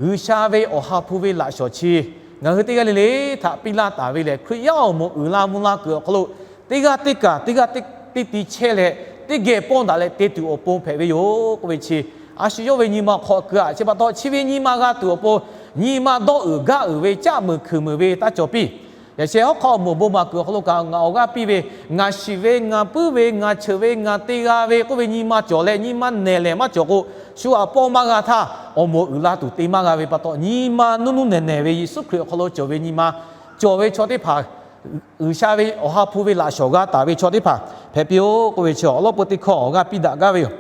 G'uiˬsha ve Awˬ ha hpu ve laꞈ shawnˍ chi ngaˬ hui teˇ g'aˇ le le htaꞈ piˇ laˇ taˍ ve lehˬ, Hkriꞈ yaˇ awˬ moˍ uiˍ la mvuh la kuiˬ awˬ hk'aw lo teˇ g'aˇ teˇ kaˬ teˇ g'aˇ teˇ tiˇ chehˇ leh, teˇ geh pawˇ daꞈ leh te tuˬ awˬ pon hpehꞈ ve yoˬ k'oˆ ve chi, a shu yawˇ ve nyi ma hk'aw keu-a. Chi pa taw, chi ve nyi ma g'a tuˬ awˬ pon, nyi ma dawˇ uiˍ gaˇ uiˍ ve, caˆ meuˍ hkeuꞈ meuˍ ve taˇ cawˬ piˇ. Yaꞈ sheh hawˉ hk'aw awˬ moˍ bon maˍ kuiˬ awˬ hk'aw lo kaꞈ, ngaˬ awˬ g'aˇ piˇ ve, ngaˬ shiˍ ve, ngaˬ puiˉ ve, ngaˬ cheuˬ ve, ngaˬ te g'a ve k'oˆ ve nyi ma cawˬ leh nyi ma nehˬ lehˬ maˇ cawˬ k'o, shu aꞈ pawˇ maˇ g'a htaˇ, awˬ moˍ uiˍ la tuˬ te maˇ g'a ve pa taw, nyi ma nuˇ nuˇ nehˬ nehˬ ve Yeˍsuˆ Hkriꞈ awˬ hk'aw lo cawˬ ve nyi ma cawˬ ve chaw teˇ hpaˍ, G'uiˬsha ve Awˬ ha hpu ve laꞈ shawˍ g'a taˍ ve chaw teˇ hpaˍ hpehꞈ piˇ-oˆ k'oˆ ve chi awˬ lawn peu teˇ hkawˇ awˬ g'aˇ piˇ daꞈ gaˇ ve yoˬ.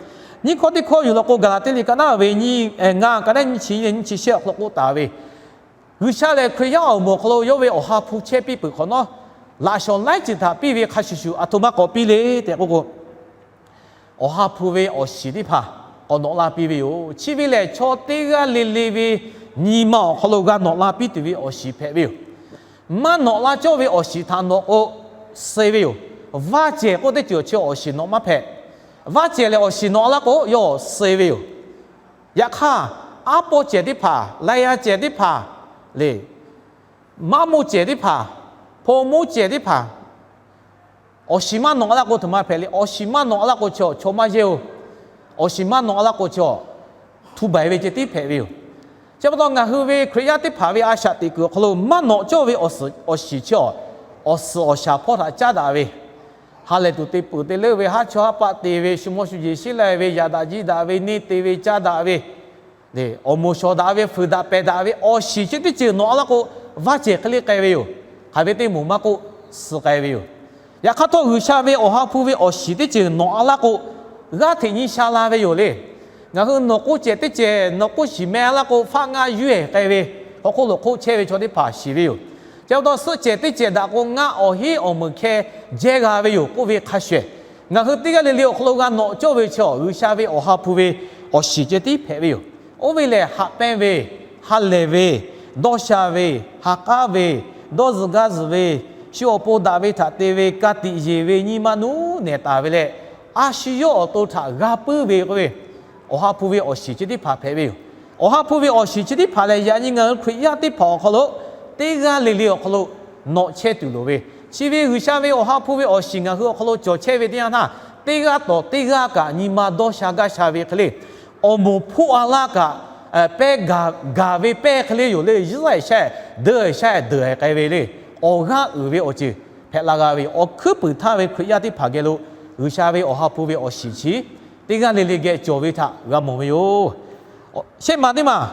Nyiˇ hkawˇ teˇ hkawˇ yuˬ law k'o, Gaˍlaˍtiˆ liꞈ ka naˉ ve nyiˇ, ngaˇ ka naˉ nyiˇ chi nyiˇ chi shehˆ awˬ hk'aw lo k'oˆ taˍ ve, G'uiˬsha lehˬ Hkriꞈ yaˇ awˬ moˍ awˬ hk'aw lo yawˇ ve Awˬ ha hpu chehˇ piˇ peuˬ hk'awꞈ nawˉ, laꞈ shawˍ laiˉ ceuˬ htaꞈ piˇ ve hk'a shuˍ shuˍ aˬ htoꞈ ma k'awꞈ piˇ le tehꞈ k'oˆ k'o, Awˬ ha hpu ve awˬ shiˍ teˇ hpaˍ k'awꞈ nawꞈ la piˇ ve yoˬ. Chi ve lehˬ, chaw teˇ g'aˇ le le ve nyi ma awˬ hk'aw lo g'a nawꞈ la piˇ tuˬ ve awˬ shiˍ hpehꞈ ve yoˬ. Maˇ nawꞈ la cawˇ ve awˬ shiˍ htaꞈ nawꞈ k'o, suh ve yoˬ. Vaˇ cehˬ k'oˆ teˇ ceuˬ chi awˬ shiˍ nawꞈ maˇ hpehꞈ. Vaˇ cehˬ lehˬ awˬ shiˍ nawꞈ la k'o, yawˇ suh ve yoˬ. Yaꞈ hk'aˇ, aˉ pawˇ cehˬ teˇ hpaˍ, laiˇ yaˇ cehˬ teˇ hpaˍ le, maˇ moˇ cehˬ teˇ hpaˍ, hpaw moˇ cehˬ teˇ hpaˍ, awˬ shiˍ maˇ nawꞈ la k'o, htoꞈ ma hpehꞈ le. Awˬ shiˍ maˇ nawꞈ la k'o, chaw maˇ yehˇ-oˬ. Awˬ shiˍ maˇ nawꞈ la k'o, chaw htu baiˬ ve ceh tiˉ hpehꞈ ve yoˬ. Chi pa taw, ngaˬ hui ve Hkriꞈ yaˇ teˇ hpaˍ ve a shaꞈ teꞈ kuiˬ awˬ hk'aw lo maˇ nawꞈ cawˇ ve awˬ shiˍ chi awˬ, awˬ suhˍ awˬ shaˍ hpawˇ htaꞈ caˉ daꞈ ve, ha lehˬ tuˬ te peuˬ te leuˆ ve, haˉ chawˇ haˉ paˆ te ve, shu mawˇ shu jeˬ sheˉ lai ve, yaꞈ daꞈ jiˇ daꞈ ve, neˇ te ve, caˇ daꞈ ve, awˬ moˍ shawˍ daꞈ ve, fuiˍ daꞈ pehˬ daꞈ ve awˬ shiˍ chi teˇ ceuˬ nawꞈ la k'o, vaˇ cehˬ hk'e le k'ai ve yoˬ. Hk'aˬ ve teˇ moˍ maˇ k'oˆ, suh k'ai ve yoˬ. Yaꞈ hk'aˇ htawˇ, G'uiˬsha ve Awˬ ha hpu ve awˬ shiˍ teˇ ceuˬ nawꞈ la k'o, g'aˇ hteꞈ nyi sha la ve yoˬ le. Ngaˬ hui nawˬ k'oˆ cehˬ teˇ cehˬ, nawˬ k'oˆ shiˍ meh la k'o, faˆ ngaˆ yuˇ-ehˍ k'ai ve, hk'aw hk'oˆ lo hk'oˆ chehˇ ve chaw teˇ hpaˍ shiˍ ve yoˬ. Chi pa taw, suhˆ cehˬ teˇ cehˬ daꞈ k'o, ngaˆ awˬ hinˉ awˬ meunˍ hkeh jehˇ g'a ve yoˬ k'oˆ ve hk'a shuˍ, ngaˬ hui teˇ g'aˇ le le awˬ hk'aw lo g'a nawꞈ cawˇ ve chi awˬ, G'uiˬsha ve Awˬ ha hpu ve awˬ shiˍ ceh tiˉ hpehꞈ ve yoˬ. Oˇ ve lehˬ, haꞈ pehnˇ ve, ha lehˬ ve, dawˇ sha ve, ha k'aˉ ve, dawˇ zuhˬ gaˇ zuhˬ ve, shu awˬ pon daꞈ ve htaꞈ te ve, ka tiꞈ yeˬ ve, nyi ma nuˇ nehˬ taˍ ve leh, a shu yawˇ awˬ to htaꞈ g'a puiˉ ve k'oˆ ve, Awˬ ha hpu ve awˬ shiˍ chi teˇ hpaˍ hpehꞈ ve yoˬ. Awˬ ha hpu ve awˬ shiˍ chi teˇ hpaˍ lehˬ, yaꞈ nyi ngaˬ hui Hkriꞈ yaˇ teˇ hpaˍ awˬ hk'aw lo teˇ g'aˇ le le awˬ hk'aw lo nawꞈ chehˇ tuˬ loˍ ve, chi ve G'uiˬsha ve Awˬ ha hpu ve awˬ shiˍ ngaˬ hui awˬ hk'aw lo cawˬ chehˇ ve teˇ yanˇ htaˇ, teˇ g'aˇ tawˍ teˇ g'aˇ kaꞈ nyi ma dawˇ sha gaˇ sha ve hk'e le, awˬ moˍ hpoˆ a laˇ kaꞈ, pehˇ gaˬ ve pehˇ hk'e le yoˬ le. Yehˬ sha deuˬ sha deuˬ k'ai ve le, awˬ g'aˇ uiˍ ve awˬ ceuˬ hpehꞈ la g'a ve yoˬ. Awˬ hkuiˉ puiˍ htaˇ ve Hkriꞈ yaˇ teˇ hpaˍ geh lo G'uiˬsha ve Awˬ ha hpu ve awˬ shiˍ chi teˇ g'aˇ le le geh cawˬ ve htaꞈ g'a mawˬ ve yoˬ. Shehˆ ma teˇ maˬ,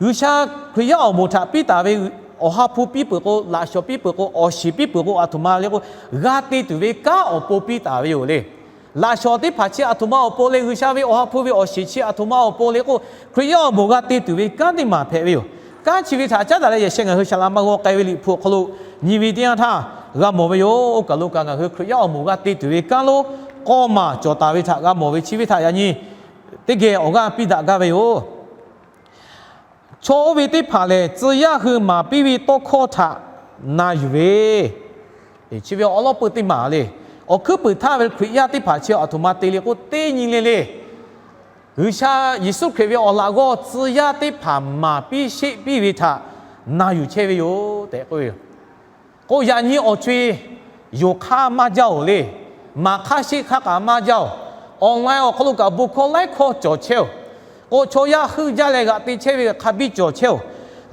G'uiˬsha Hkriꞈ yaˇ awˬ moˍ htaꞈ piˇ taˍ ve, Awˬ ha hpu piˇ peuˬ k'o, laꞈ shawˍ piˇ peuˬ k'o, awˬ shiˍ piˇ peuˬ k'o, aˬ htoꞈ ma le k'o, g'a te tuˬ ve kanˉ awˬ pon piˇ taˍ ve yoˬ le. Laꞈ shawˍ teˇ hpaˍ chi aˬ htoꞈ ma awˬ pon le, G'uiˬsha ve Awˬ ha hpu ve awˬ shiˍ chi aˬ htoꞈ ma awˬ pon le k'o, Hkriꞈ yaˇ awˬ moˍ g'a te tuˬ ve kanˉ teˇ maˬ hpehꞈ ve yoˬ. Kanˉ chi ve htaꞈ caˉ daꞈ leh yaꞈ sheh ngaˬ hui saˍ laꞈ maˇ g'aw k'ai ve Liꞈ hpu awˬ hk'aw lo nyi ve teˇ yanˇ htaˇ g'a mawˬ ve yoˬ. Oˇ kaˬ lo kaꞈ ngaˬ hui Hkriꞈ yaˇ awˬ moˍ g'a te tuˬ ve kanˉ lonˉ k'awˇ maˬ cawˬ taˍ ve htaꞈ g'a mawˬ ve, chi ve htaꞈ yaꞈ nyi teˇ geh awˬ g'aˇ piˇ daꞈ gaˇ ve yoˬ. Chaw oˇ ve teˇ hpaˍ lehˬ, tcuh yaˇ hui maˍ piˇ ve tawˇ hkawˇ htaꞈ na yuˬ ve, chi ve awˉ lawˉ peu teˇ maˬ le. Awˬ hkuiˉ puiˍ htaˇ ve Hkriꞈ yaˇ teˇ hpaˍ chi aˬ htoꞈ ma te le k'o, teˇ nyi le le G'uiˬsha Yeˍsuˆ Hkriꞈ ve awˬ laꞈ g'awˇ tcuh yaˇ teˇ hpaˍ maˍ piˇ sheˆ piˇ ve htaꞈ na yuˬ chehˇ ve yoˬ tehꞈ k'oˆ ve yoˬ. K'o, yaꞈ nyi awˬ co-e yonˍ hk'aˇ maˇ jaˇ-oˬ le. Maˍ hk'aˇ sheˆ hk'aˇ kaꞈ maˇ jaˇ-oˬ. Online awˬ hk'aw lo kaꞈ bon hkawˇ laiˉ hkawˇ cawˬ chehˇ-oˬ. K'o, chaw yaˇ heuˆ jaˇ leh g'aꞈ te chehˇ ve hk'a biˇ cawˬ chehˇ-oˬ.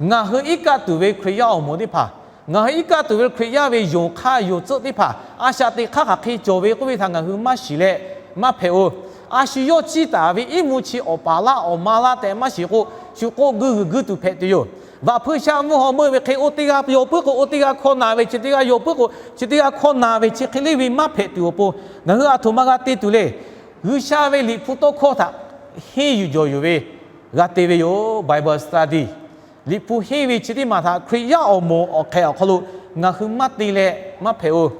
Ngaˬ hui iˉ kaˆ tuˬ ve Hkriꞈ yaˇ awˬ moˍ teˇ hpaˍ, ngaˬ hui iˉ kaˆ tuˬ ve Hkriꞈ yaˇ ve yonˍ hk'aˇ yonˍ tcuhˆ teˇ hpaˍ a shaꞈ teꞈ hk'aˇ hk'aˬ hk'e cawˬ ve k'oˆ ve htaꞈ ngaˬ hui maˇ shiˍ leh maˇ hpehꞈ-oˬ. A shu yawˇ ciˇ taˍ ve iˉ mvuhˇ chi awˬ paˍ laˇ awˬ ma laˇ tehꞈ maˇ shiˍ k'o, shu k'oˆ guiˇ g'uiˬ guiˇ tuˬ hpehꞈ tuˬ yoˬ. Vaꞈ hpui sha mvuhˇ haw meuˆ ve hk'e oˇ teˇ g'aˇ yaw puiˉ k'o, oˇ teˇ g'aˇ hkawˇ na ve, chi teˇ g'aˇ yaw puiˉ k'o, chi teˇ g'aˇ hkawˇ na ve, chi hk'e le ve maˇ hpehꞈ tuˬ awˬ pon, ngaˬ hui aˬ htoꞈ ma g'a te tuˬ le. G'uiˬsha ve Liꞈ hpu tawˇ hkawˇ htaꞈ henˇ yuˬ jawˬ yuˬ ve g'a te ve yoˬ. Bible study, Liꞈ hpu henˇ ve chi teˇ maˬ htaꞈ Hkriꞈ yaˇ awˬ moˍ awˬ hk'ehꞈ awˬ hk'aw lo ngaˬ hui maˇ te leh maˇ hpehꞈ-oˬ.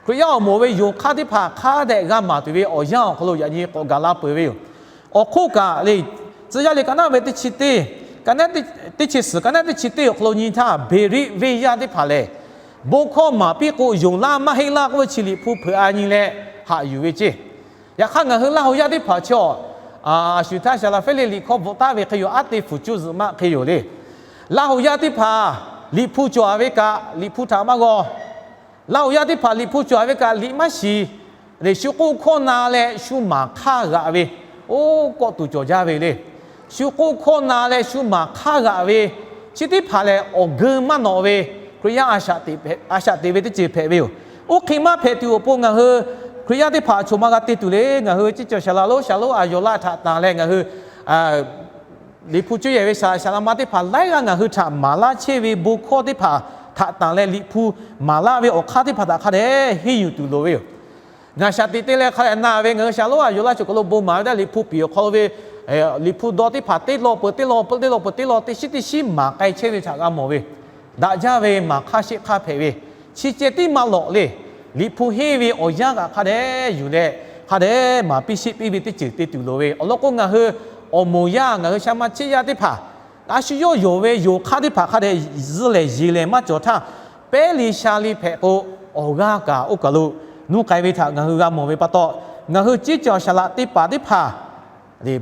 Hkriꞈ yaˇ awˬ moˍ ve yonˍ hk'aˇ teˇ hpaˍ hk'a dehꞈ g'a maˍ tuˬ ve awˬ yanˇ awˬ hk'aw lo yaꞈ nyi k'awꞈ gaˬ la peuˬ ve yoˬ. Awˬ hk'oˆ kaꞈ le, Tcuh yaˇ liꞈ ka naˉ ve teˇ chi teˇ, ka naˉ teˇ chi suhˍ, ka naˉ teˇ chi teˇ awˬ hk'aw lo nyi htaˇ, Beˍriˆ venˇ yaˇ teˇ hpaˍ lehˬ, bon hkawˇ maˍ piˇ k'o yonˍ laˇ maˇ heˆ laˇ k'oˆ ve chi Liꞈ hpu hpeuꞈ a nyi leh haꞈ yuˬ ve ceˇ. Yaꞈ hk'aˇ, ngaˬ hui Laˇ huˍ yaˇ teˇ hpaˍ chi awˬ, a shu htaˇ shaˍ laˍ fehˉ le Liꞈ hkawˇ bvuhꞈ taˍ ve hk'e yoˬ, aˉ te fuˍ cuˇ zuhꞈ maˆ hk'e yoˬ le. Laˇ huˍ yaˇ teˇ hpaˍ Liꞈ hpu cawˬ a ve kaꞈ, Liꞈ hpu htaꞈ maˇ g'aw. Laˇ huˍ yaˇ teˇ hpaˍ Liꞈ hpu cawˬ a ve kaꞈ, liꞈ maˇ shiˍ. Leh shu k'oˆ hkawˇ na leh shu maˍ hk'aˇ g'aꞈ ve, oˇ kawˆ tuˬ cawˬ jaˇ ve le. Shu k'oˆ hkawˇ na leh shu maˍ hk'aˇ g'aꞈ ve, chi teˇ hpaˍ lehˬ awˬ geu maˇ nawꞈ ve, Hkriꞈ yaˇ a shaꞈ teꞈ ve teˇ ceuˬ hpehꞈ ve yoˬ. Oˇ hk'e maˇ hpehꞈ tuˬ awˬ pon ngaˬ hui Hkriꞈ yaˇ teˇ hpaˍ choˬ ma g'a te tuˬ le. Ngaˬ hui ceˇ cawˬ shaˍ laꞈ lonˉ shaˍ lonˉ a yawˬ laˇ htaꞈ tanˬ leh ngaˬ hui Liꞈ hpu cuˇ yehˬ ve saˍ laꞈ ma teˇ hpaˍ laiˉ g'aˇ ngaˬ hui htaꞈ maˍ laˇ chehˇ ve bon hkawˇ teˇ hpaˍ htaꞈ tanˬ leh Liꞈ hpu maˍ laˇ ve awˬ hk'aˇ teˇ hpaˍ htaꞈ hk'a dehꞈ henˇ yuˬ tuˬ loˍ ve yoˬ. Ngaˬ shaˍ teꞈ te leh hk'a dehꞈ na ve ngaˬ hui shaˍ lonˉ a yawˬ laˇ choˬ kaˬ lo bon maˍ ve taˇ Liꞈ hpu piˍ awˬ hk'aw lo ve Liꞈ hpu dawˇ teˇ hpaˍ teˇ law peuˬ teˇ law peuˬ teˇ law peuˬ teˇ law teˇ shiˉ teˇ shiˉ maˍ k'ai chehˇ ve htaꞈ g'a mawˬ ve, daꞈ jaˇ ve maˍ hk'aˇ sheˆ hk'aˇ hpehꞈ ve, chi ceh tiˉ maˇ lawꞈ le. Liꞈ hpu henˇ ve awˬ yanˇ kaꞈ hk'a dehꞈ yuˬ leh hk'a dehꞈ maˍ piˇ sheˆ piˇ ve teˇ ceuˬ te tuˬ loˍ ve awˬ lawn k'o, ngaˬ hui awˬ moˍ yaˇ ngaˬ hui shaˉ maˇ cheˆ yaˇ teˇ hpaˍ a shu yawˇ yonˍ ve yonˍ hk'aˇ teˇ hpaˍ hk'a dehꞈ zuhˆ lehˬ yeˬ lehˬ maˇ cawˬ htaˇ, pehˉ le sha le hpehꞈ k'o, awˬ g'aˇ kaꞈ oˇ kaˬ lo nuˇ k'ai ve htaꞈ ngaˬ hui g'a mawˬ ve pa taw, ngaˬ hui ceˇ cawˬ shaˍ laꞈ teˇ hpaˍ teˇ hpaˍ,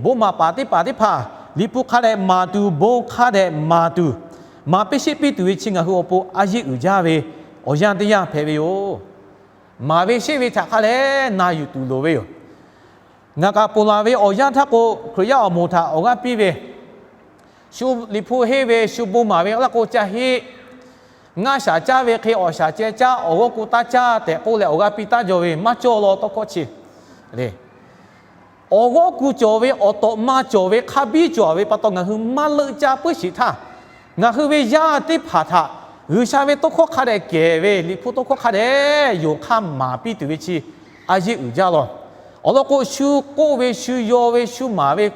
bon maˍ paˍ teˇ hpaˍ teˇ hpaˍ Liꞈ hpu hk'a dehꞈ maˍ tuˬ, bon hk'a dehꞈ maˍ tuˬ, maˍ piˇ sheˆ piˇ tuˬ ve chi ngaˬ hui awˬ pon a yeˇ uiˍ jaˇ ve awˬ yanˇ teˇ yanˇ hpehꞈ ve yoˬ. Maˍ ve sheˆ ve htaꞈ hk'a dehꞈ na yuˬ tuˬ loˍ ve yoˬ. Ngaˬ kaꞈ ponˬ laˬ ve awˬ yanˇ htaˇ k'o, Hkriꞈ yaˇ awˬ moˍ htaꞈ awˬ g'aˇ piˇ ve, shu Liꞈ hpu henˇ ve shu bon maˍ ve laˇ k'o caˇ heˆ. Ngaˇ shaˍ caˇ ve hk'e awˬ shaˍ ceh caˇ, awˬ g'awˇ ku taˇ caˇ tehꞈ k'oˆ leh awˬ g'aˇ piˇ taˇ jaw ve maˇ cawˇ law tawˇ hkawˇ chi le. Awˬ g'awˇ ku cawˬ ve, awˬ tawꞈ ma cawˬ ve, hk'a biˇ cawˬ ve pa taw ngaˬ hui maˇ leuˆ caˇ puiˉ sheˍ htaˇ, ngaˬ hui ve yaˇ teˇ hpaˍ htaꞈ G'uiˬsha ve tawˇ hkawˇ hk'a dehꞈ kehˬ ve, Liꞈ hpu tawˇ hkawˇ hk'a dehꞈ yonˍ hk'aˇ maˍ piˇ tuˬ ve chi a yeˇ uiˍ jaˇ law. Awˬ lawn k'o, shu k'oˆ ve, shu yaw ve, shu maˍ ve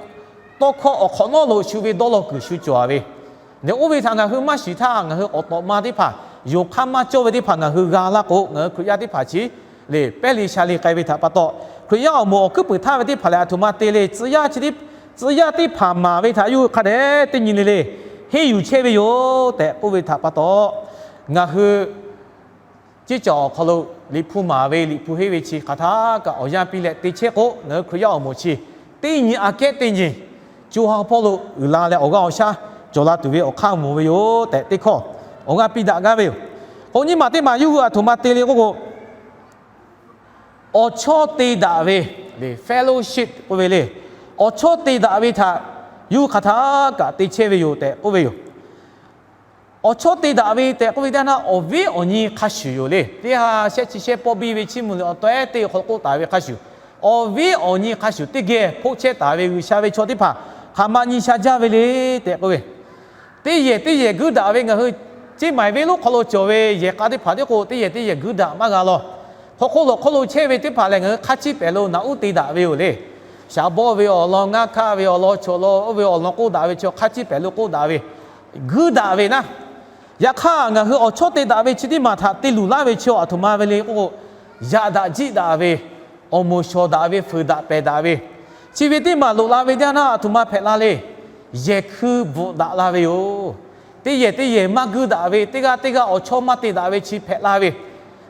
tawˇ hkawˇ awˬ hk'awꞈ nawˉ lo shu ve dawˇ law kuiˬ shu cawˬ ve, leh oˇ ve htaꞈ ngaˬ hui maˇ shiˍ htaˇ, ngaˬ hui awˬ tawꞈ ma teˇ hpaˍ yonˍ hk'aˇ maˇ cawˇ ve teˇ hpaˍ ngaˬ hui g'a laˇ k'o, ngaˬ hui Hkriꞈ yaˇ teˇ hpaˍ chi le pehˉ le sha le k'ai ve htaꞈ pa taw, Hkriꞈ yaˇ awˬ moˍ awˬ hkuiˉ puiˍ htaˇ ve teˇ hpaˍ lehˬ, aˬ htoꞈ ma te le, tcuh yaˇ chi teˇ, tcuh yaˇ teˇ hpaˍ maˍ ve htaꞈ yawˇ hui hk'a dehꞈ teˇ nyi le le henˇ yuˬ chehˇ ve yoˬ tehꞈ k'oˆ ve htaꞈ pa taw, ngaˬ hui ceˇ cawˬ awˬ hk'aw lo Liꞈ hpu maˍ ve, Liꞈ hpu henˇ ve chi hk'aˬ htaˇ kaꞈ awˬ yanˇ piˇ leh te chehˇ k'o, ngaˬ hui Hkriꞈ yaˇ awˬ moˍ chi teˇ nyi aꞈ kehˉ teˇ nyi co ha hpawˇ lo uiˍ la leh awˬ g'aˇ awˬ shaˉ cawˬ la tuˬ ve awˬ hk'aˇ mawˬ ve yoˬ tehꞈ teˇ hkawˇ awˬ g'aˇ piˇ daꞈ gaˇ ve yoˬ. K'o nyiˇ maˬ teˇ maˬ yawˇ hui aˬ htoꞈ ma te le k'oˆ k'o, awˬ chawˇ te daꞈ ve, fellowship k'oˆ ve le. Awˬ chawˇ te daꞈ ve htaꞈ yawˇ hui hk'aˬ htaˇ kaꞈ te chehˇ ve yoˬ tehꞈ k'oˆ ve yoˬ. Awˬ chawˇ te daꞈ ve tehꞈ k'oˆ ve teˇ yanˇ, awˬ viˉ awˬ nyi hk'a shuˍ yoˬ le. Teˇ ha shehˆ chi shehˆ pawˆ biˇ ve chiˇ mvuh liꞈ awˬ taweh teˇ hk'aw lo k'oˆ taˍ ve hk'a shuˍ, awˬ viˉ awˬ nyi hk'a shuˍ teˇ geh hpoˆ chehˇ taˍ ve G'uiˬsha ve chaw teˇ hpaˍ hk'aˬ ma nyi sha jaˇ ve le tehꞈ k'oˆ ve, teˇ yehˬ teˇ yehˬ guiˇ daꞈ ve ngaˬ hui Ceˇ maiˍ venˇ lonˉ hk'aw lo cawˬ ve yehˬ k'a teˇ hpaˍ tiˉ k'o, teˇ yehˬ teˇ yehˬ guiˇ daꞈ maˇ g'a law. Hk'aw hk'oˆ lo hk'oˆ lo chehˇ ve teˇ hpaˍ lehˬ, ngaˬ hui hk'aˇ chiˇ pehˍ lo naꞈ uˉ te daꞈ ve yoˬ le. Shaˍ bawˆ ve awˬ lawn, ngaˇ hkaˆ ve awˬ lawn, chaw law oˇ ve awˬ lawn k'oˆ daꞈ ve chaw hk'aˇ chiˇ pehˍ lo k'oˆ daꞈ ve, guiˇ daꞈ ve naˉ. Yaꞈ hk'aˇ, ngaˬ hui awˬ chawˇ te daꞈ ve chi teˇ maˬ htaꞈ te luˬ laˇ ve chaw aˬ htoꞈ ma ve le k'o, yaꞈ daꞈ jiˆ daꞈ ve, awˬ moˍ shawˍ daꞈ ve, fuiˍ daꞈ pehˬ daꞈ ve, chi ve teˇ maˬ loꞈ la ve teˇ yanˇ htaˇ aˬ htoꞈ ma hpehꞈ la le. Yehˬ hkui bvuhꞈ daꞈ la ve yoˬ. Teˇ yehˬ teˇ yehˬ maˇ guiˇ daꞈ ve, teˇ g'aˇ teˇ g'aˇ awˬ chawˇ maˇ te daꞈ ve chi hpehꞈ la ve,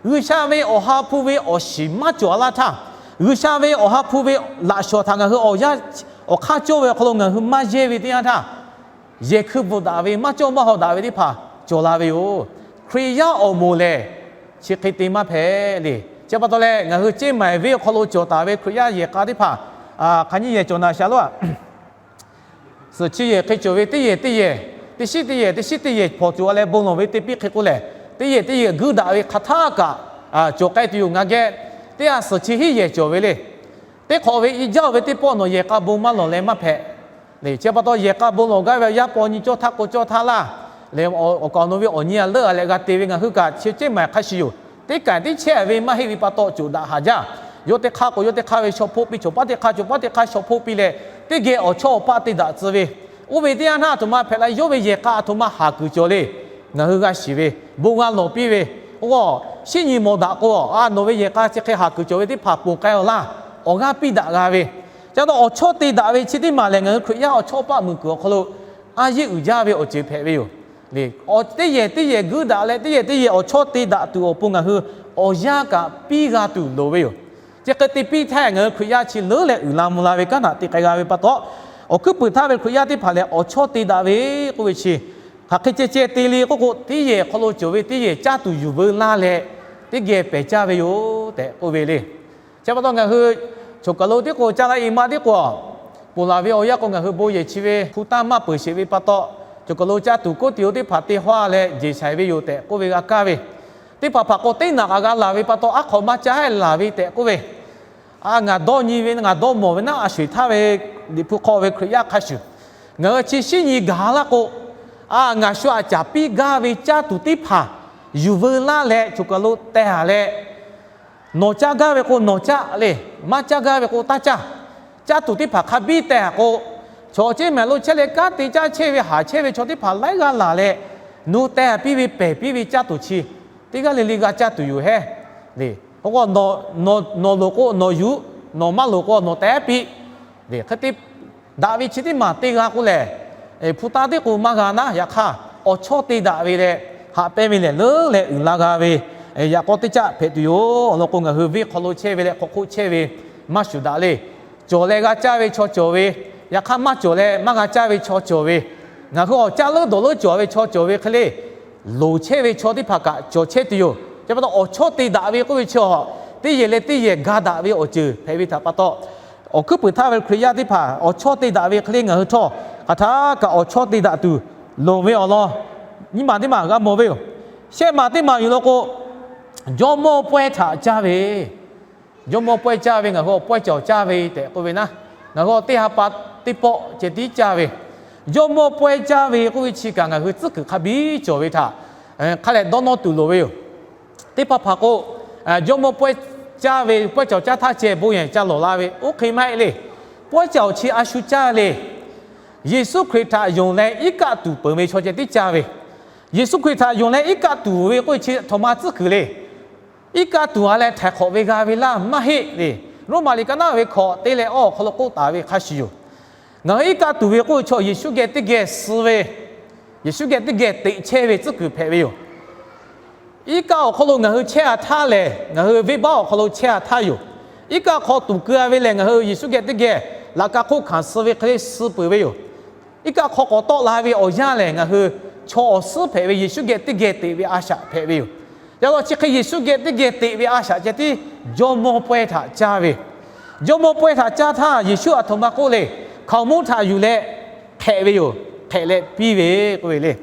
G'uiˬsha ve awˬ ha hpu ve awˬ shiˍ maˇ cawˬ laˇ htaˇ, G'uiˬsha ve awˬ ha hpu ve laꞈ shawˍ htaꞈ ngaˬ hui awˬ yanˇ awˬ hk'aˇ cawˇ ve awˬ hk'aw lo ngaˬ hui maˇ yehˇ ve teˇ yanˇ htaˇ, yehˬ hkui bvuhꞈ daꞈ ve, maˇ cawˇ maˇ haw daꞈ ve teˇ hpaˍ cawˬ la ve yoˬ. Hkriꞈ yaˇ awˬ moˍ lehˬ, chi hk'e te maˇ hpehꞈ le. Chi pa taw leh, ngaˬ hui Ceˇ maiˍ venˇ awˬ hk'aw lo cawˬ taˍ ve Hkriꞈ yaˇ yehˬ k'a teˇ hpaˍ, hk'aˬ nyiˇ yehˬ cawˬ naˍ shaˍ lonˉ aꞈ, suhˍ chi yehˬ hk'e cawˬ ve teˇ yehˬ teˇ yehˬ, teˇ shiˉ teˇ yehˬ, teˇ shiˉ teˇ yehˬ hpawnˬ cawˬ leh bon lawˬ ve te piˇ hk'e k'oˆ lehˬ, teˇ yehˬ teˇ yehˬ guiˇ daꞈ ve hk'aˬ htaˇ kaꞈ cawˬ k'ai tuˬ yoˬ. Ngaˬ geh teˇ ha suhˍ chi hiˉ yehˬ cawˬ ve le. Teˇ hk'awꞈ ve i jaˇ-oˬ ve teˇ pawˆ nawˬ yehˬ k'a bon maˇ lawˬ leh maˇ hpehꞈ. Chi pa taw yehˬ k'a bon lawˬ gaˇ ve yaˇ paw nyi cawˇ htaˇ k'o cawˇ htaˇ laˇ. Leh awˬ kaˍ awˬ nu ve awˬ nyi a leuˉ a leh g'a te ve ngaˬ hui kaꞈ chi Ceˇ maiˍ hk'a shuˍ yoˬ. Teˇ kaˬ teˇ chehˇ ve maˇ heˆ ve pa taw coˬ daꞈ haˍ jaˇ. Yawˇ teˇ hk'aˇ k'o yawˇ teˇ hk'aˇ ve shaw hpoˆ piˇ, chaw paˉ teˇ hk'aˇ chaw paˉ teˇ hk'aˇ shaw hpoˆ piˇ leh, teˇ geh awˬ chawˇ awˬ paˆ te daꞈ tcuh ve, oˇ ve teˇ yanˇ htaˇ aˬ htoꞈ ma hpehꞈ la, yawˇ ve yehˬ k'a aˬ htoꞈ ma haˍ kuiˬ cawˬ le. Ngaˬ hui g'a shiˍ ve, bon g'a lawˬ piˇ ve, oˇ, shinˉ nyi mawˬ daꞈ k'o, a nawˬ ve yehˬ k'a chi hk'e haˍ kuiˬ cawˬ ve teˇ hpaˍ ponˬ k'ai-aw laˇ. Awˬ g'aˇ piˇ daꞈ g'a ve, ca taw awˬ chawˇ te daꞈ ve chi teˇ maˬ lehˬ, ngaˬ hui Hkriꞈ yaˇ awˬ chawˇ paˆ muiˬ kuiˬ awˬ hk'aw lo a yeˇ uiˍ jaˇ ve awˬ ceuˬ hpehꞈ ve yoˬ. Teˇ yehˬ teˇ yehˬ guiˇ daꞈ leh, teˇ yehˬ teˇ yehˬ awˬ chawˇ te daꞈ tuˬ awˬ pon ngaˬ hui awˬ yanˇ kaꞈ piˇ g'a tuˬ loˍ ve yoˬ. Chi hk'e te piˇ htaˇ, ngaˬ hui Hkriꞈ yaˇ chi leuˉ leh uiˍ la mvuh la ve kanˉ htaꞈ te k'ai g'a ve pa taw, awˬ hkuiˉ puiˍ htaˇ ve Hkriꞈ yaˇ teˇ hpaˍ lehˬ, awˬ chawˇ te daꞈ ve k'oˆ ve chi hk'aˬ hk'e ceh ceh te le k'oˆ k'o, teˇ yehˬ hk'aw lo cawˬ ve teˇ yehˬ caˇ tuˬ yuˬ veu laˇ leh, teˇ geh pehˬ caˇ ve yoˬ tehꞈ k'oˆ ve le. Chi pa taw ngaˬ hui choˬ kaˬ lo tiˉ k'o, caˇ la i ma tiˉ k'o, ponˬ laˬ ve awˬ yanˇ k'o, ngaˬ hui bon yehˬ chi ve hpu tanˇ maˇ peuˬ sheˍ ve pa taw, Choˬ kaˬ lo caˇ tuˬ k'oˆ tuˬ yoˬ teˇ hpaˍ te hawˇ leh jeˬ shaiˍ ve yoˬ tehꞈ k'oˆ ve g'a kaˇ ve, teˇ hpaˍ hpaˍ k'o teˇ naꞈ kaꞈ g'a laˬ ve pa taw aˉ hk'awꞈ maˇ caˇ heˆ laˬ ve tehꞈ k'oˆ ve, ngaˬ dawˇ nyi ve, ngaˬ dawˇ mawˬ ve naˉ a sho eˬ htaˇ ve Liꞈ hpu hk'aw ve Hkriꞈ yaˇ hk'a shuˍ, ngaˬ hui chi shinˉ nyi gaˬ laˇ k'o, a ngaˬ shu aꞈ caˍ piˇ gaˇ ve caˇ tuˬ teˇ hpaˍ yuˬ veu laˇ leh choˬ kaˬ lo teh a leh, nawˬ caˇ gaˇ ve k'o nawˬ caˇ le, maˇ caˇ gaˇ ve k'o taˇ caˇ. Caˇ tuˬ teˇ hpaˍ hk'a biˇ teh a k'o, chaw ceˇ mehˍ lo chehˇ leh kanˉ te caˇ chehˇ ve haˍ chehˇ ve chaw teˇ hpaˍ laiˉ g'aˇ laˬ leh, nawˬ teh a piˇ ve pehˬ piˇ ve caˇ tuˬ chi teˇ g'aˇ le le g'a caˇ tuˬ yoˬ hehˉ le. K'o, nawˬ loˍ k'o nawˬ yuˬ, nawˬ maˇ loˍ k'o nawˬ teh piˇ le. Hk'e te daꞈ ve chi teˇ maˬ te g'a k'oˆ lehˬ, hpu taˇ teˇ k'o maˇ g'a naˉ, yaꞈ hk'aˇ awˬ chawˇ te daꞈ ve leh haꞈ pehnˇ ve lehˬ leuˉ leh uiˍ la g'a ve, yaꞈ k'aw teˇ caˆ hpehꞈ tuˬ yoˬ. Awˬ lawn k'o, ngaˬ hui venˇ hk'aw lo chehˇ ve leh hk'awꞈ hk'oˆ chehˇ ve maˇ shuˍ daꞈ le. Cawˬ leh g'a caˇ ve chaw cawˬ ve, yaꞈ hk'aˇ maˇ cawˬ leh maˇ g'a caˇ ve chaw cawˬ ve, ngaˬ hui awˬ caˇ leuˉ dawˬ leuˉ cawˬ ve chaw cawˬ ve hk'e le, loˍ chehˇ ve chaw teˇ hpaˍ kaꞈ cawˬ chehˇ tuˬ yoˬ. Chi pa taw awˬ chawˇ te daꞈ ve k'oˆ ve chi, teˇ yehˬ leh teˇ yehˬ ga daꞈ ve awˬ ceuˬ hpehꞈ ve htaꞈ pa taw, awˬ hkuiˉ puiˍ htaˇ ve Hkriꞈ yaˇ teˇ hpaˍ awˬ chawˇ te daꞈ ve hk'e le ngaˬ hui htawˇ hk'aˬ htaˇ kaꞈ awˬ chawˇ te daꞈ tuˬ loˍ ve awˬ lawn nyiˇ maˬ teˇ maˬ g'a mawˬ ve yoˬ. Shehˆ maˬ teˇ maˬ yoˬ law k'o, jawˇmawˇ pawehˇ htaꞈ caˇ ve, jawˇmawˇ pawehˇ caˇ ve ngaˬ hui awˬ pawehˇ cawˬ caˇ ve tehꞈ k'oˆ ve naˉ, ngaˬ hui awˬ teˇ ha pa teˇ pawˆ ceh tiˉ caˇ ve, jawˇmawˇ pawehˇ caˇ ve k'oˆ ve chi kaꞈ ngaˬ hui tcuhˉ kuiˬ hk'a biˇ cawˬ ve htaꞈ hk'a lehˬ dawˇ nawˇ tuˬ loˍ ve yoˬ. Teˇ hpaˍ hpaˍ k'o, jawˇmawˇ pawehˇ caˇ ve pawehˇ cawˬ caˇ htaˇ ceh bon yehˬ ca lawˬ la ve oˇ hk'e maˇ heˆ le. Pawehˇ cawˬ chi a shu caˇ le. Yeˍsuˆ Hkriꞈ htaꞈ yonˍ leh iˉ kaˆ tuˬ peuˬ ve chaw ceh tiˉ caˇ ve, Yeˍsuˆ Hkriꞈ htaꞈ yonˍ leh iˉ kaˆ tuˬ ve k'oˆ ve chi htaꞈ ma tcuhˉ kuiˬ le. Iˉ kaˆ tuˬ a leh htaiˍ hk'awꞈ ve g'a ve laˇ maˇ heˆ le. Roˉmaꞈ liꞈ ka naˉ ve hkawꞈ te leh awˬ hk'aw lo k'oˆ taˍ ve hk'a shuˍ yoˬ. Ngaˬ hui iˉ kaˆ tuˬ ve k'oˆ ve chaw Yeˍsuˆ geh teˇ geh suh ve, Yeˍsuˆ geh teˇ geh teꞈ chehˇ ve tcuhˉ kuiˬ hpehꞈ ve yoˬ. Iˉ kaˆ awˬ hk'aw lo ngaˬ hui chehˇ a htaˇ lehˬ, ngaˬ hui venˇbaˆ awˬ hk'aw lo chehˇ a htaˇ yoˬ. Iˉ kaˆ hk'aw tuˬ keu a ve lehˬ, ngaˬ hui Yeˍsuˆ geh teˇ geh laꞈ ka hk'oˆ hkanˍ suh ve hk'e le suh peuˬ ve yoˬ. Iˉ kaˆ hk'aw k'awꞈ tawˆ la ve awˬ yanˇ lehˬ, ngaˬ hui chaw awˬ suhˉ hpehꞈ ve Yeˍsuˆ geh teˇ geh teꞈ ve a shaꞈ hpehꞈ ve yoˬ. Yaꞈ law chi hk'e Yeˍsuˆ geh teˇ geh teꞈ ve a shaꞈ ceh tiˉ jawˇmawˇ pawehˇ htaꞈ caˇ ve, jawˇmawˇ pawehˇ htaꞈ caˇ htaˇ Yeˍsuˆ aˬ htoꞈ ma k'oˆ le, hkaoˍmonˇ htaꞈ yuˬ leh hpehꞈ ve yoˬ. Hpehꞈ leh piˇ ve k'oˆ ve le.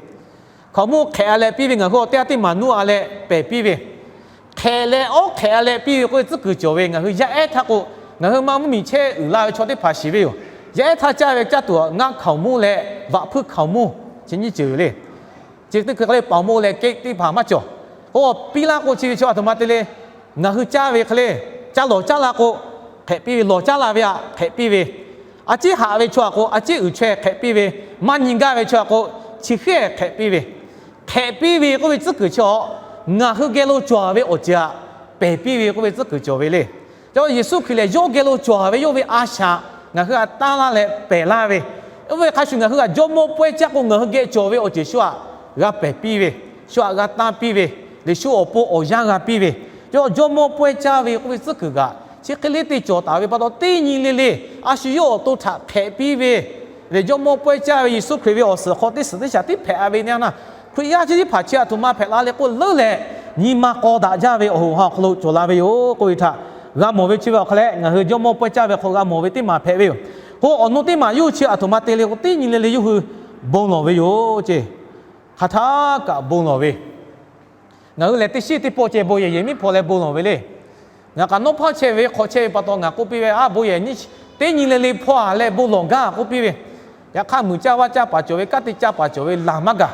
Hkaoˍmonˇ hk'ehꞈ a leh piˇ ve, ngaˬ hui awˬ teˇ g'aˇ teˇ maˬ nuˇ a leh pehˬ piˇ ve, hk'ehꞈ leh awˉ hk'ehꞈ a leh piˇ ve k'oˆ ve tcuhˉ kuiˬ cawˬ ve, ngaˬ hui yaˇ ehˉ htaˇ k'o, ngaˬ hui maˇ mvuhˇmiˬ chehˇ uiˍ la ve chaw teˇ hpaˍ shiˍ ve yoˬ. Yaˇ ehˉ htaˇ caˇ ve caˇ tuˬ ngaˇ hkaoˍmonˇ leh vaꞈ hpuiˇ hkaoˍmonˇ chi nyiˇ ceuˬ le. Chi teˇ hkui k'ai leh paˍ moˇ leh kehˉ teˇ hpaˍ maˇ cawˬ. K'o, piˇ laˇ k'o chi ve chaw aˬ htoꞈ ma te le. Ngaˬ hui caˇ ve hk'e le, caˇ lawˬ caˇ la k'o, hk'ehꞈ piˇ ve, lawˬ caˇ la ve aꞈ hk'ehꞈ piˇ ve, a ciˉ haꞈ ve chaw aˬ k'o a ciˉ uiˍ chaweh hk'ehꞈ piˇ ve, maˇ nyi gaˇ ve chaw aˬ k'o chi hk'e hk'ehꞈ piˇ ve, hk'ehꞈ piˇ ve k'oˆ ve tcuhˉ kuiˬ chi a, ngaˬ hui geh lo cawˬ ve awˬ ceuˬ aꞈ pehˬ piˇ ve k'oˆ ve tcuhˉ kuiˬ cawˬ ve le. Yawˇ Yeˍsuˆ Hkriꞈ lehˬ yawˇ geh lo cawˬ ve yawˇ ve a shaꞈ ngaˬ hui htaꞈ tanˇ laˇ leh pehˬ laˇ ve, oˇ ve hk'a shuˍ ngaˬ hui htaꞈ jawˇmawˇ pawehˇ caˇ k'o, ngaˬ hui geh cawˬ ve awˬ ceuˬ shu aꞈ g'a pehˬ piˇ ve, shu aꞈ g'a tanˇ piˇ ve, Yeˍsuˆ awˬ pon awˬ yanˇ g'a piˇ ve, yawˇ jawˇmawˇ pawehˇ caˇ ve k'oˆ ve tcuhˉ kuiˬ kaꞈ chi hk'e le te cawˬ taˍ ve pa taw, teˇ nyi le le a shu yawˇ awˬ to htaꞈ hpehꞈ piˇ ve, leh jawˇmawˇ pawehˇ caˇ ve Yeˍsuˆ Hkriꞈ ve awˬ suhˍ hk'aw teˇ suhˍ teˇ shaˍ tiˉ hpehꞈ a ve na, Hkriꞈ yaˇ chi teˇ hpaˍ chi aˬ htoꞈ ma hpehꞈ la le k'o, leuˉ leh nyi ma k'aw daꞈ jaˇ ve awˬ hoꞈ awˬ ha awˬ hk'aw lo cawˬ la ve yoˬ k'oˆ ve htaꞈ g'a mawˬ ve. Chi ve awˬ hk'aw leh ngaˬ hui jawˇmawˇ pawehˇ caˇ ve hk'aw g'a mawˬ ve teˇ maˬ hpehꞈ ve yoˬ. K'o, awˬ nu teˇ maˬ yawˇ hui chi aˬ htoꞈ ma te le k'o, teˇ nyi le le yawˇ hui bon lawˬ ve yoˬ ceˇ. Hk'aˬ htaˇ kaꞈ bon lawˬ ve, ngaˬ hui lehˬ teˇ shiˉ teˇ pawˆ ceh bon yehˬ yehˬ miˉ hpaw leh bon lawˬ ve le. Ngaˬ kaꞈ nawˉ hpaˇ chehˇ ve hk'aw chehˇ ve pa taw ngaˬ k'oˆ piˇ ve, a bon yehˬ nyi teˇ nyi le le hpaw a leh bon lawˬ gaˇ k'oˆ piˇ ve. Yaꞈ hk'aˇ muiˬ caˇ vaˇ caˇ paˍ cawˬ ve, kanˉ te caˇ paˍ cawˬ ve laˬ maˇ gaˬ.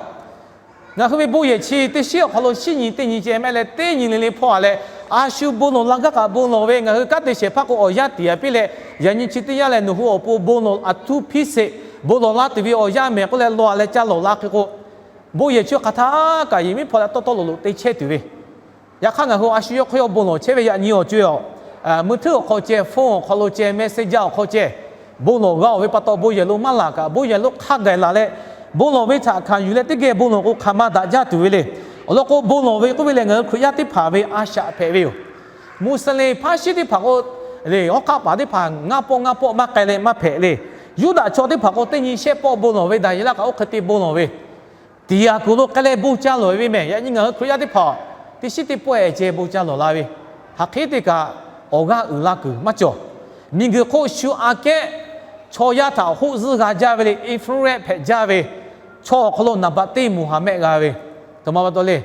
Ngaˬ hui ve bon yehˬ chi teˇ shiˉ awˬ hk'aw lo shiˉ nyi teˇ nyi ceh mehˆ leh teˇ nyi le le hpaw a leh, a shu bon lawˬ la gaˇ kaꞈ bon lawˬ ve, ngaˬ hui kanˉ te shehˍ hpaˇ k'o awˬ yanˇ tiˍ a piˇ leh, yaꞈ nyi chi teˇ yanˇ lehˬ nawˬ hui awˬ pon bon lawˬ aˬ htuˇ hpiˇ sheˍ, bon lawˬ la tuˬ ve awˬ yanˇ mehˍ k'oˆ leh lawˬ a leh ca lawˬ la hk'e k'o, bon yehˬ chi hk'aˬ htaˇ kaꞈ yehˬ miˉ hpaw leh tawˇ tawˇ loꞈ loꞈ te chehˇ tuˬ ve. Yaꞈ hk'aˇ ngaˬ hui a shu yawˇ hk'aw yawˇ bon lawˬ chehˇ ve yaꞈ nyi awˬ co-e a, meuˇ htuˉ awˬ hk'aw ceh, phone awˬ hk'aw lo ceh, messenger awˬ hk'aw ceh, bon lawˬ g'a oˬ ve pa taw bon yehˬ lo maˇ laˬ kaꞈ bon yehˬ lo hk'a gaˬ laˬ leh, bon lawˬ ve htaꞈ hkanˍ yuˬ leh teˇ geh bon lawˬ k'o hk'aˬ ma daꞈ jaˇ tuˬ ve le. Awˬ lawn k'o bon lawˬ ve k'oˆ ve lehˬ ngaˬ hui Hkriꞈ yaˇ teˇ hpaˍ ve a shaꞈ hpehꞈ ve yoˬ. Muˍsehˍlehnˍ hpaˇ shiˉ teˇ hpaˍ k'o, le awˉ hk'aˆ paˍ teˇ hpaˍ ngaˇ pawˆ ngaˇ pawˆ maˇ k'ai leh maˇ hpehꞈ le. Yuˇdaꞈ chaw teˇ hpaˍ k'o teˇ nyi shehˆ pawˆ bon lawˬ ve, Daˍyeˍlaˆ kaꞈ oˇ hk'e te bon lawˬ ve, tiˍ yaˍkoˍ lo k'ai leh bon ca lawˬ ve mehˬ. Yaꞈ nyi ngaˬ hui Hkriꞈ yaˇ teˇ hpaˍ teˇ shiˉ teˇ pawˆ ceh bon ca lawˬ la ve, hk'aˬ hk'e te kaꞈ awˬ g'aˇ uiˍ la kuiˬ maˇ cawˬ. Miˬguiˬ hk'oˆ shu aꞈ kehˉ chaw yaˇ htaꞈ hoˆ zuhˇ g'a jaˇ ve le, influence hpehꞈ jaˇ ve, Chaw awˬ hk'aw lo naˍ baꞈ teˇ Moˍhaˍmehˆ g'a ve, aˬ htoꞈ ma pa taw le.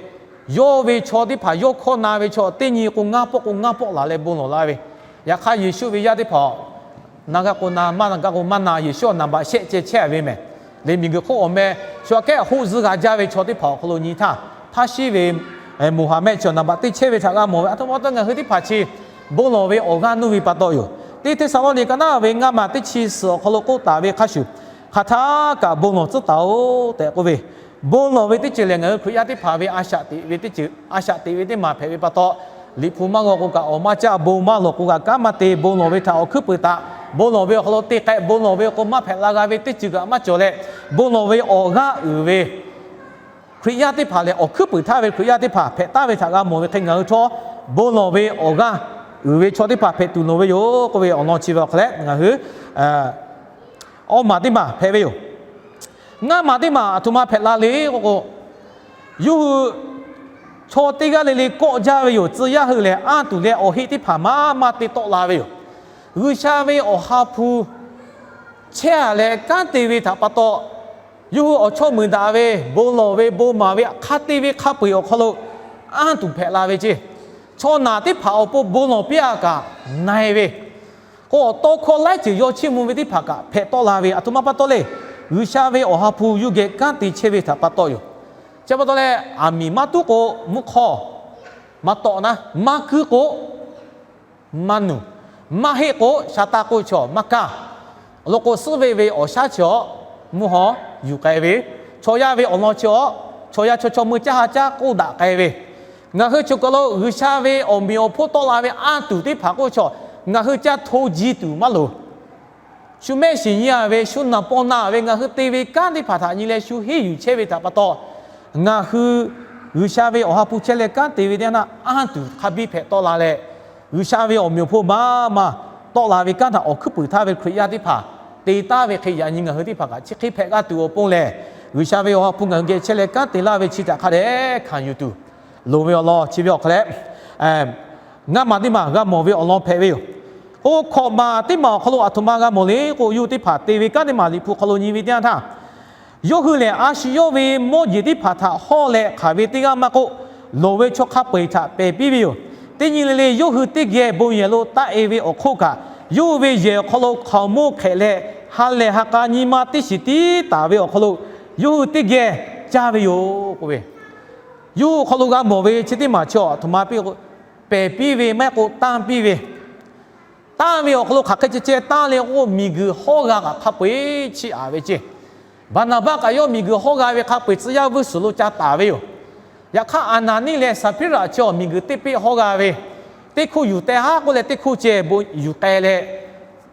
Yawˇ ve chaw teˇ hpaˍ yawˇ hkawˇ na ve chaw teˇ nyi k'o, ngaˇ pawˆ k'o ngaˇ pawˆ laˬ leh bon lawˬ la ve. Yaꞈ hk'aˇ, Yeˍsuˆ ve yaˇ teˇ hpaˍ na g'a k'o na, maˇ na g'a k'o maˇ na, Yeˍsuˆ awˬ naˍ baꞈ shehˆ ceh chehˇ ve mehˍ. Leh miˬguiˬ hk'oˆ awˬ meh shu aꞈ kehˉ hoˆ zuhˇ g'a jaˇ ve chaw teˇ hpaˍ awˬ hk'aw lo nyi htaˇ, hpaˇ shiˉ ve Moˍhaˍmehˆ chi awˬ naˍ baꞈ teˇ chehˇ ve htaꞈ g'a mawˬ ve. Aˬ htoꞈ ma pa taw ngaˬ hui teˇ hpaˍ chi bon lawˬ ve awˬ g'aˇ nuˇ ve pa taw yoˬ. Teˇ Hteˇsaˍlawˇniˆ ka naˉ ve ngaˇ ma teˇ chi suhˍ awˬ hk'aw lo k'oˆ taˍ ve hk'a shuˍ, hk'aˬ htaˇ kaꞈ bon lawˬ tcuhˉ taˍ-oꞈ tehꞈ k'oˆ ve, bon lawˬ ve teˇ ceuˬ lehˬ, ngaˬ hui Hkriꞈ yaˇ teˇ hpaˍ ve a shaꞈ teꞈ ve teˇ ceuˬ, a shaꞈ teꞈ ve teˇ maˬ hpehꞈ ve pa taw, Liꞈ hpu maˇ g'aw k'o kaꞈ awˬ maˇ caˇ, bon maˇ lawˬ k'o kaꞈ kanˉ maˇ te, bon lawˬ ve htaꞈ awˬ hkuiˉ peuˬ taꞈ, bon lawˬ ve awˬ hk'aw lo te k'ai, bon lawˬ ve awˬ k'o maˇ hpehꞈ la g'a ve teˇ ceuˬ kaꞈ maˇ cawˬ leh, bon lawˬ ve awˬ g'aˇ uiˍ ve Hkriꞈ yaˇ teˇ hpaˍ lehˬ, awˬ hkuiˉ peuˬ htaˇ ve Hkriꞈ yaˇ teˇ hpaˍ hpehꞈ taˍ ve htaꞈ g'a mawˬ ve hk'e, ngaˬ hui htawˇ bon lawˬ ve awˬ g'aˇ uiˍ ve chaw teˇ hpaˍ hpehꞈ tuˬ loˍ ve yoˬ k'oˆ ve awˬ lawn chi ve awˬ hk'aw leh ngaˬ hui awˇ maˬ teˇ maˬ hpehꞈ ve yoˬ. Ngaˇ maˬ teˇ maˬ aˬ htoꞈ ma hpehꞈ la le k'o k'o, yawˇ hui chaw teˇ g'aˇ le le kawˆ jaˇ ve yoˬ. Tcuh yaˇ hui lehˬ, anˇ tuˬ leh awˬ heˆ teˇ hpaˍ maˇ maˇ te tawˆ la ve yoˬ. G'uiˬsha ve Awˬ ha hpu chehˇ-a leh kanˉ te ve htaꞈ pa taw, yawˇ hui awˬ chawˇ muiˬ daꞈ ve, bon lawˬ ve, bon maˍ ve, hk'a te ve hk'a peu-eˬ awˬ hk'aw lo anˇ tuˬ hpehꞈ la ve ceˇ. Chaw naˬ teˇ hpaˍ awˬ pon bon lawˬ piˇ-a kaꞈ na-e ve, k'o awˬ tawˇ hkawˇ laiˉ ceuˬ yaw chiˇ mvuh ve teˇ hpaˍ kaꞈ hpehꞈ tawˆ la ve, aˬ htoꞈ ma pa taw le. G'uiˬsha ve Awˬ ha hpu yawˇ geh kanˉ te chehˇ ve htaꞈ pa taw yoˬ. Chi pa taw leh, aˬ miˍ maˇ tuˉ k'o mvuhˇ hk'awˇ maˇ tawˆ naˉ, maˇ kuiˉ k'o maˇ nuˬ, maˇ heˆ k'o sha taˇ k'oˆ ve chaw maˇ kaˇ. Awˬ lawn k'o, suhˉ ve ve awˬ shaˉ chi awˬ mvuhˇ haw yuˬ k'ai ve, chaw yaˇ ve awˬ lawn chi awˬ, chaw yaˇ chaw chaw mui caˇ ha caˉ k'oˆ daꞈ k'ai ve, ngaˬ hui choˬ kaˬ lo G'uiˬsha ve awˬ meꞈ awˬ hponˇ tawˆ la ve anˇ tuˬ teˇ hpaˍ k'oˆ ve chaw, ngaˬ hui caˇ hto ji tuˬ maˇ loˍ. Shu mehˆ shiˍ nyi-a ve, shu naˍ paw na ve, ngaˬ hui te ve kanˉ teˇ hpaˍ htaꞈ nyi leh shu henˇ yuˬ chehˇ ve htaꞈ pa taw, ngaˬ hui G'uiˬsha ve Awˬ ha hpu chehˇ leh kanˉ te ve teˇ yanˇ, anˇ tuˬ hk'a biˇ hpehꞈ tawˆ la leh, G'uiˬsha ve awˬ meꞈ awˬ hponˇ maˇ maˇ tawˆ la ve kanˉ htaꞈ awˬ hkuiˉ puiˍ htaˇ ve Hkriꞈ yaˇ teˇ hpaˍ te taˍ ve hk'e, yaꞈ nyi ngaˬ hui teˇ hpaˍ kaꞈ chi hk'e hpehꞈ g'a tuˬ awˬ pon lehˬ, G'uiˬsha ve Awˬ ha hpu ngaˬ hui geh chehˇ leh kanˉ te laˇ ve chi htaꞈ hk'a dehꞈ hkanˍ yuˬ tuˬ loˍ ve awˬ lawn chi ve awˬ hk'aw leh, ngaˇ maˬ teˇ maˬ g'a mawˬ ve awˬ lawn hpehꞈ ve yoˬ. Oˇ hkawꞈ maˬ teˇ maˬ awˬ hk'aw lo aˬ htoꞈ ma g'a mawˬ le k'o, yawˇ hui teˇ hpaˍ te ve kanˉ teˇ maˬ Liꞈ hpu hk'aw lo nyi ve teˇ yanˇ htaˇ, yawˇ hui lehˬ, a shu yawˇ ve mawˇ jeˬ teˇ hpaˍ htaꞈ hawˇ leh hk'aˬ ve teˇ g'aˇ maˇ k'oˆ, lawˬ ve chaw hk'a peu-eˬ htaꞈ pehˬ piˇ ve yoˬ. Teˇ nyi le le yawˇ hui teˇ geh bon yehˬ lo taˆ-e ve awˬ hk'oˆ kaꞈ, yawˇ hui ve yehˬ awˬ hk'aw lo hkaoˍmonˇ hk'ehꞈ leh, ha lehˬ ha k'a nyi ma teˇ shiˍ tiˉ taˍ ve awˬ hk'aw lo yawˇ hui teˇ geh caˇ ve yoˬ k'oˆ ve, yawˇ hui awˬ hk'aw lo g'a mawˬ ve chi teˇ maˬ chi aˬ htoꞈ ma piˇ k'o, pehˬ piˇ ve maˇ heˆ k'o tanˇ piˇ ve, tanˇ ve awˬ hk'aw lo hk'aˬ hk'e ceh ceh tanˇ le k'o, miˬguiˬ hawˇ g'a kaꞈ hk'a peu-eˬ chiˇ aꞈ ve ceˇ. Baˍnaˍbaˆ kaꞈ yawˇ miˬguiˬ hawˇ g'a ve hk'a peu-eˬ tcuh yaˇ vuiˇ suhˍ lo ca taˍ ve yoˬ. Yaꞈ hk'aˇ, Aˍnaˍniˆ leh Saˍhpiˉraꞈ chi awˬ miˬguiˬ teˇ peˆ hawˇ g'a ve, teˇ hkuˇ yuˬ teh haˉ k'oˆ leh teˇ hkuˇ ceh bon yuˬ k'ai leh,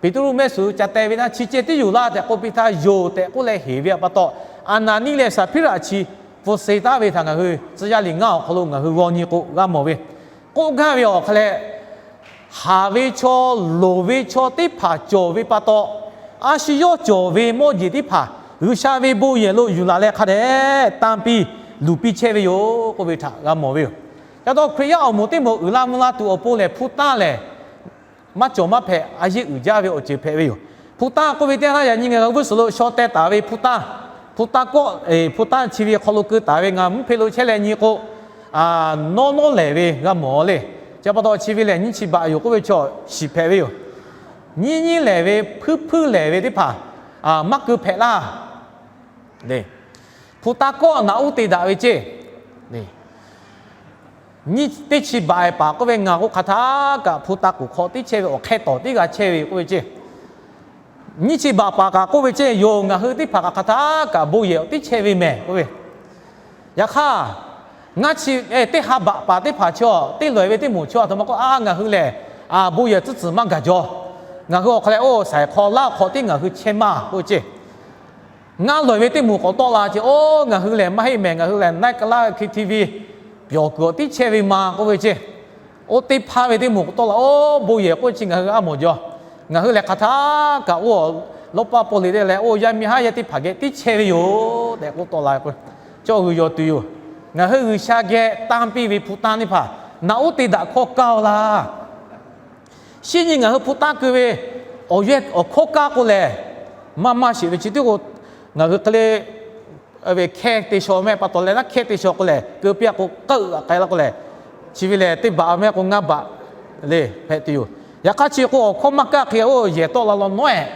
Peˍtruˆ mehˆ suhˍ ca teh ve naˇ, chi ceh tiˉ yoˬ laˇ tehꞈ k'oˆ piˇ htaˇ, yoˬ tehꞈ k'oˆ leh heˍ ve pa taw, Aˍnaˍniˆ leh Saˍhpiˉraꞈ chi pfuhˍ se taˍ ve htaꞈ ngaˬ hui tcuh yaˇ liꞈ ngaˇ awˬ hk'aw lo ngaˬ hui g'aw nyi k'o g'a mawˬ ve, k'oˆ gaˇ ve awˬ hk'aw leh, haˍ ve chaw, loˍ ve chaw teˇ hpaˍ cawˬ ve pa taw, a shu yawˇ cawˬ ve mawˇ jeˬ teˇ hpaˍ G'uiˬsha ve bon yehˬ lo yuˬ laˬ leh hk'a dehꞈ tanˇ piˇ luˬ piˇ chehˇ ve yoˬ k'oˆ ve htaꞈ g'a mawˬ ve yoˬ. Ca taw Hkriꞈ yaˇ awˬ moˍ teˇ moˍ uiˍ la mvuh la tuˬ awˬ pon lehˬ, hpu tanˇ lehˬ maˇ cawˬ maˇ hpehꞈ, a yeˇ uiˍ jaˇ ve awˬ ceuˬ hpehꞈ ve yoˬ. Hpu tanˇ k'oˆ ve teˇ yanˇ, yaꞈ nyi ngaˬ hui g'uˇ suhˍ lo shaw teh taˍ ve hpu tanˇ, hpu tanˇ kawˆ, hpu tanˇ chi ve hk'aw lo keu taˍ ve ngaˬ mvuhˇ hpe lo chehˇ leh nyi k'o, nawˉ nawˉ lehˬ ve g'a mawˬ le. Chi pa taw chi ve lehˬ nyiˇ chi baꞈ yoˬ k'oˆ ve chaw shiˍ hpehꞈ ve yoˬ. Nyiˇ nyiˇ lehˬ ve, hpuiˇ hpuiˇ lehˬ ve teˇ hpaˍ maˇ keu hpehꞈ laˇ. Hpu tanˇ kawˆ naꞈ uˉ te daꞈ ve ceˇ. Nyiˇ teˇ chi baꞈ-e paˍ k'oˆ ve, ngaˬ k'o hk'aˬ htaˇ kaꞈ hpu tanˇ k'oˍ hk'aw tiˉ chehˇ ve, awˬ hk'e tawˍ tiˉ g'a chehˇ ve k'oˆ ve ceˇ. Nyiˇ chi baꞈ paˍ kaꞈ k'oˆ ve ceˇ, yoˬ, ngaˬ hui teˇ hpaˍ kaꞈ hk'aˬ htaˇ kaꞈ bon yehˬ tiˉ chehˇ ve mehˍ k'oˆ ve. Yaꞈ hk'aˇ, ngaˇ chi, teˇ ha baꞈ paˍ teˇ hpaˍ chaw teˇ lawˬ-e ve teˇ moˍ chaw aˬ htoꞈ ma k'oˆ, a, ngaˬ hui lehˬ bon yehˬ tcuhˉ tcuhˬ maˇ gaˬ jaw. Ngaˬ hui awˬ hk'aw leh oˇ saiˍ hk'aw laˇ hk'aw tiˉ ngaˬ hui chehˇ maˇ k'oˆ ve ceˇ. Ngaˇ lawˬ-e ve teˇ moˍ k'awꞈ tawˆ la ceˇ, oˇ ngaˬ hui lehˬ maˇ heˆ mehˍ, ngaˬ hui lehˬ night club, K T V, pyawˬ kuiˬ awˬ tiˉ chehˇ ve ma k'oˆ ve ceˇ. Oˇ teˇ hpaˇ ve teˇ moˍ k'awꞈ tawˆ la, oˇ bon yehˬ k'oˆ chi ngaˬ hui a mawˬ jaw. Ngaˬ hui lehˬ hk'aˬ htaˇ kaꞈ oˇ lawˇ paˇ paw le te leh oˇ yaˇ miˇ haˉ yaˇ teˇ hpaˍ geh tiˉ chehˇ ve yoˬ tehꞈ k'oˆ tawˆ la k'o, cawˇ g'uiˬ yaw tuˬ yoˬ. Ngaˬ hui G'uiˬsha geh tanˇ piˇ ve hpu tanˇ teˇ hpaˍ naꞈ uˉ te daꞈ hkawˇ kaˇ-oˆ laˇ. Shinˉ nyi ngaˬ hui hpu tanˇ keu ve awˬ yehˬ awˬ hkawˇ kaˇ k'o lehˬ, maˇ maˇ sheˍ ve chi teˇ k'o, ngaˬ hui hk'e le ve hkehˇ te shaw mehˆ pa taw leh naˉ hkehˇ te shaw k'o lehˬ, keu piˇ a k'o k'aˆ uiˍ a k'ai la k'o lehˬ, chi ve lehˬ teˇ baꞈ mehˆ k'o ngaˇ baꞈ le hpehꞈ tuˬ yoˬ. Yaꞈ hk'aˇ chi k'o awˬ hkawˇ maˇ kaˇ hk'e oˇ yehˬ tawˆ la law nawˉ ehˍ,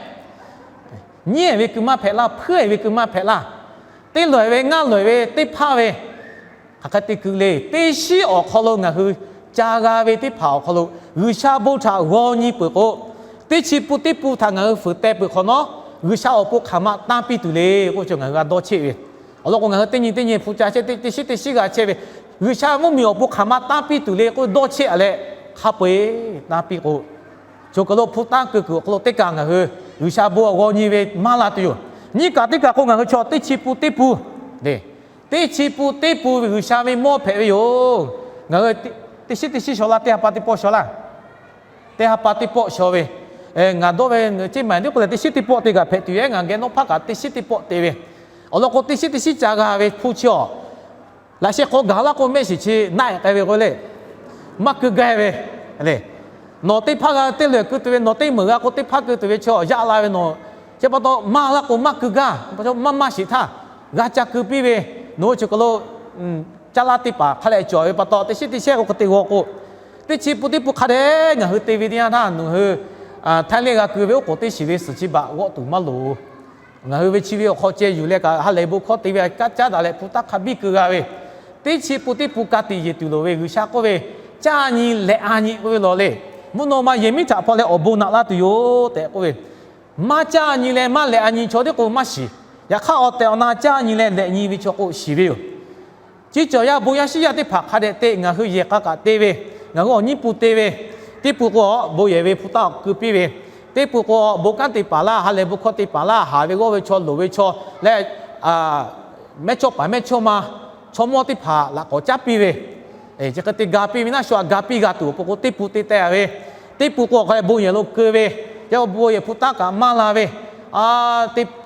nyiˉ ehˍ ve keu maˇ hpehꞈ laˇ, hpuiˉ ehˍ ve keu maˇ hpehꞈ laˇ. Teˇ lawˬ ehˍ ve ngaˇ lawˬ ehˍ ve teˇ hpaˇ ve hk'aˬ hk'e te keu le. Teˇ shinˉ awˬ hk'aw lo ngaˬ hui ca g'a ve teˇ hpaˍ awˬ hk'aw lo G'uiˬsha bon htaꞈ g'aw nyi peuˬ k'o, teˇ chi pun teˇ pun htaꞈ ngaˬ hui fuiˍ teh peuˬ hk'awꞈ nawˉ, G'uiˬsha awˬ pon hk'aˬ ma tanˇ piˇ tuˬ le k'oˆ ve chaw ngaˬ hui g'a dawˇ cheˆ ve. Awˬ lawn k'o, ngaˬ hui teˇ nyi teˇ nyi hpu ca chehˇ, teˇ shinˉ teˇ shinˉ g'a chehˇ ve, G'uiˬsha mvuhˇmiˬ awˬ pon hk'aˬ ma tanˇ piˇ tuˬ le k'oˆ dawˇ cheˆ a leh, hk'a peu-eˬ tanˇ piˇ k'o, chaw kaˬ lo hpu tanˇ keu kuiˬ awˬ hk'aw lo teˇ kaˬ ngaˬ hui G'uiˬsha bon g'aw nyi ve maˇ la tuˬ yoˬ. Nyiˇ kaˬ teˇ kaˬ k'o, ngaˬ hui chaw teˇ chi pun teˇ pun le, teˇ chi pun teˇ pun ve G'uiˬsha ve mawˇ hpehꞈ ve yoˬ. Ngaˬ hui teˇ shinˉ teˇ shinˉ shaw laˇ, teˇ ha pa teˇ pawˆ shaw laˇ. Teˇ ha pa teˇ pawˆ shaw ve, ngaˬ dawˇ ve ceˇ maˬ tiˉ k'o lehˬ, teˇ shinˉ teˇ pawˆ te kaꞈ hpehꞈ tuˬ yoˬ. Ngaˬ geh nawˉ hpaˇ kaꞈ teˇ shinˉ teˇ pawˆ te ve. Awˬ lawn k'o, teˇ shinˉ teˇ shinˉ ca g'a ve hpu chi awˬ, laꞈ sheh hk'aw gaˬ laˇ k'o, mehˆ shiˍ chi naˆ ehˍ k'ai ve k'o le, maˇ keu gaˇ ve le. Nawˬ teˇ hpaˇ g'a teˇ lawˬ keu tuˬ ve, nawˬ teˇ meunˍ g'a k'o teˇ hpaˇ keu tuˬ ve chaw yaꞈ la ve nawˬ, chi pa taw maˇ laˇ k'o maˇ keu gaˇ, maˇ maˇ shiˍ htaˇ g'a ca keu piˇ ve, nawˬ hui chi kaˬ lo caˇ laˇ teˇ hpaˍ hk'a leh cawˬ ve pa taw, teˇ shinˉ teˇ shinˉ k'o hk'e te g'aw k'o, teˇ chi pun teˇ pun hk'a dehꞈ ngaˬ hui te ve teˇ yanˇ htaˇ, nawˬ hui Thailand g'a keu ve oˉ k'oˍ teˇ shiˍ ve suhˍ chi baꞈ g'awˆ tuˬ maˇ loˍ. Ngaˬ hui ve chi ve awˬ hk'aw ceh yuˬ leh kaꞈ ha lehˬ bon hkawˇ te ve kaꞈ caˉ daꞈ leh hpu taˇ hk'a biˇ keu g'a ve, teˇ chi pun teˇ pun ka tiꞈ yeˬ tuˬ loˍ ve G'uiˬsha k'oˆ ve, caˇ nyi leh a nyi k'oˆ ve lawˬ le. Mvuhˇ naw ma yehˬ miˉ htaꞈ hpaw leh awˬ bon naꞈ laˇ tuˬ yoˬ tehꞈ k'oˆ ve, maˇ caˇ nyi leh maˇ leh a nyi chaw teˇ k'o maˇ shiˍ. Yaꞈ hk'aˇ awˬ tehˬ awˬ na caˇ nyi leh leh nyi ve chaw k'o shiˍ ve yoˬ. Chi cawˬ yaˇ bon yaˇ shiˉ yaˇ teˇ hpaˍ hk'a dehꞈ te, ngaˬ hui yehˬ k'a kaꞈ te ve, ngaˬ hui awˬ nyiˇ pun te ve, teˇ pun k'o bon yehˬ ve hpu taˇ keu piˇ ve, teˇ pun k'o bon kanˉ te paˍ laˇ, ha lehˬ bon hkawˇ te paˍ laˇ, haˍ ve g'awˇ ve chaw loˍ ve chaw leh mehˇchawˇ paˍ mehˇchawˇma chaw mawˇ teˇ hpaˍ laꞈ k'awꞈ caˉ piˇ ve, chi hk'e te ga piˇ ve naˆ shu aꞈ ga piˇ g'a tuˬ awˬ pon k'o teˇ pun te teh a ve, teˇ pun k'o hk'a leh bon yehˬ lo keu ve, yaˇ bon yehˬ hpu taˇ kaꞈ maˇ la ve,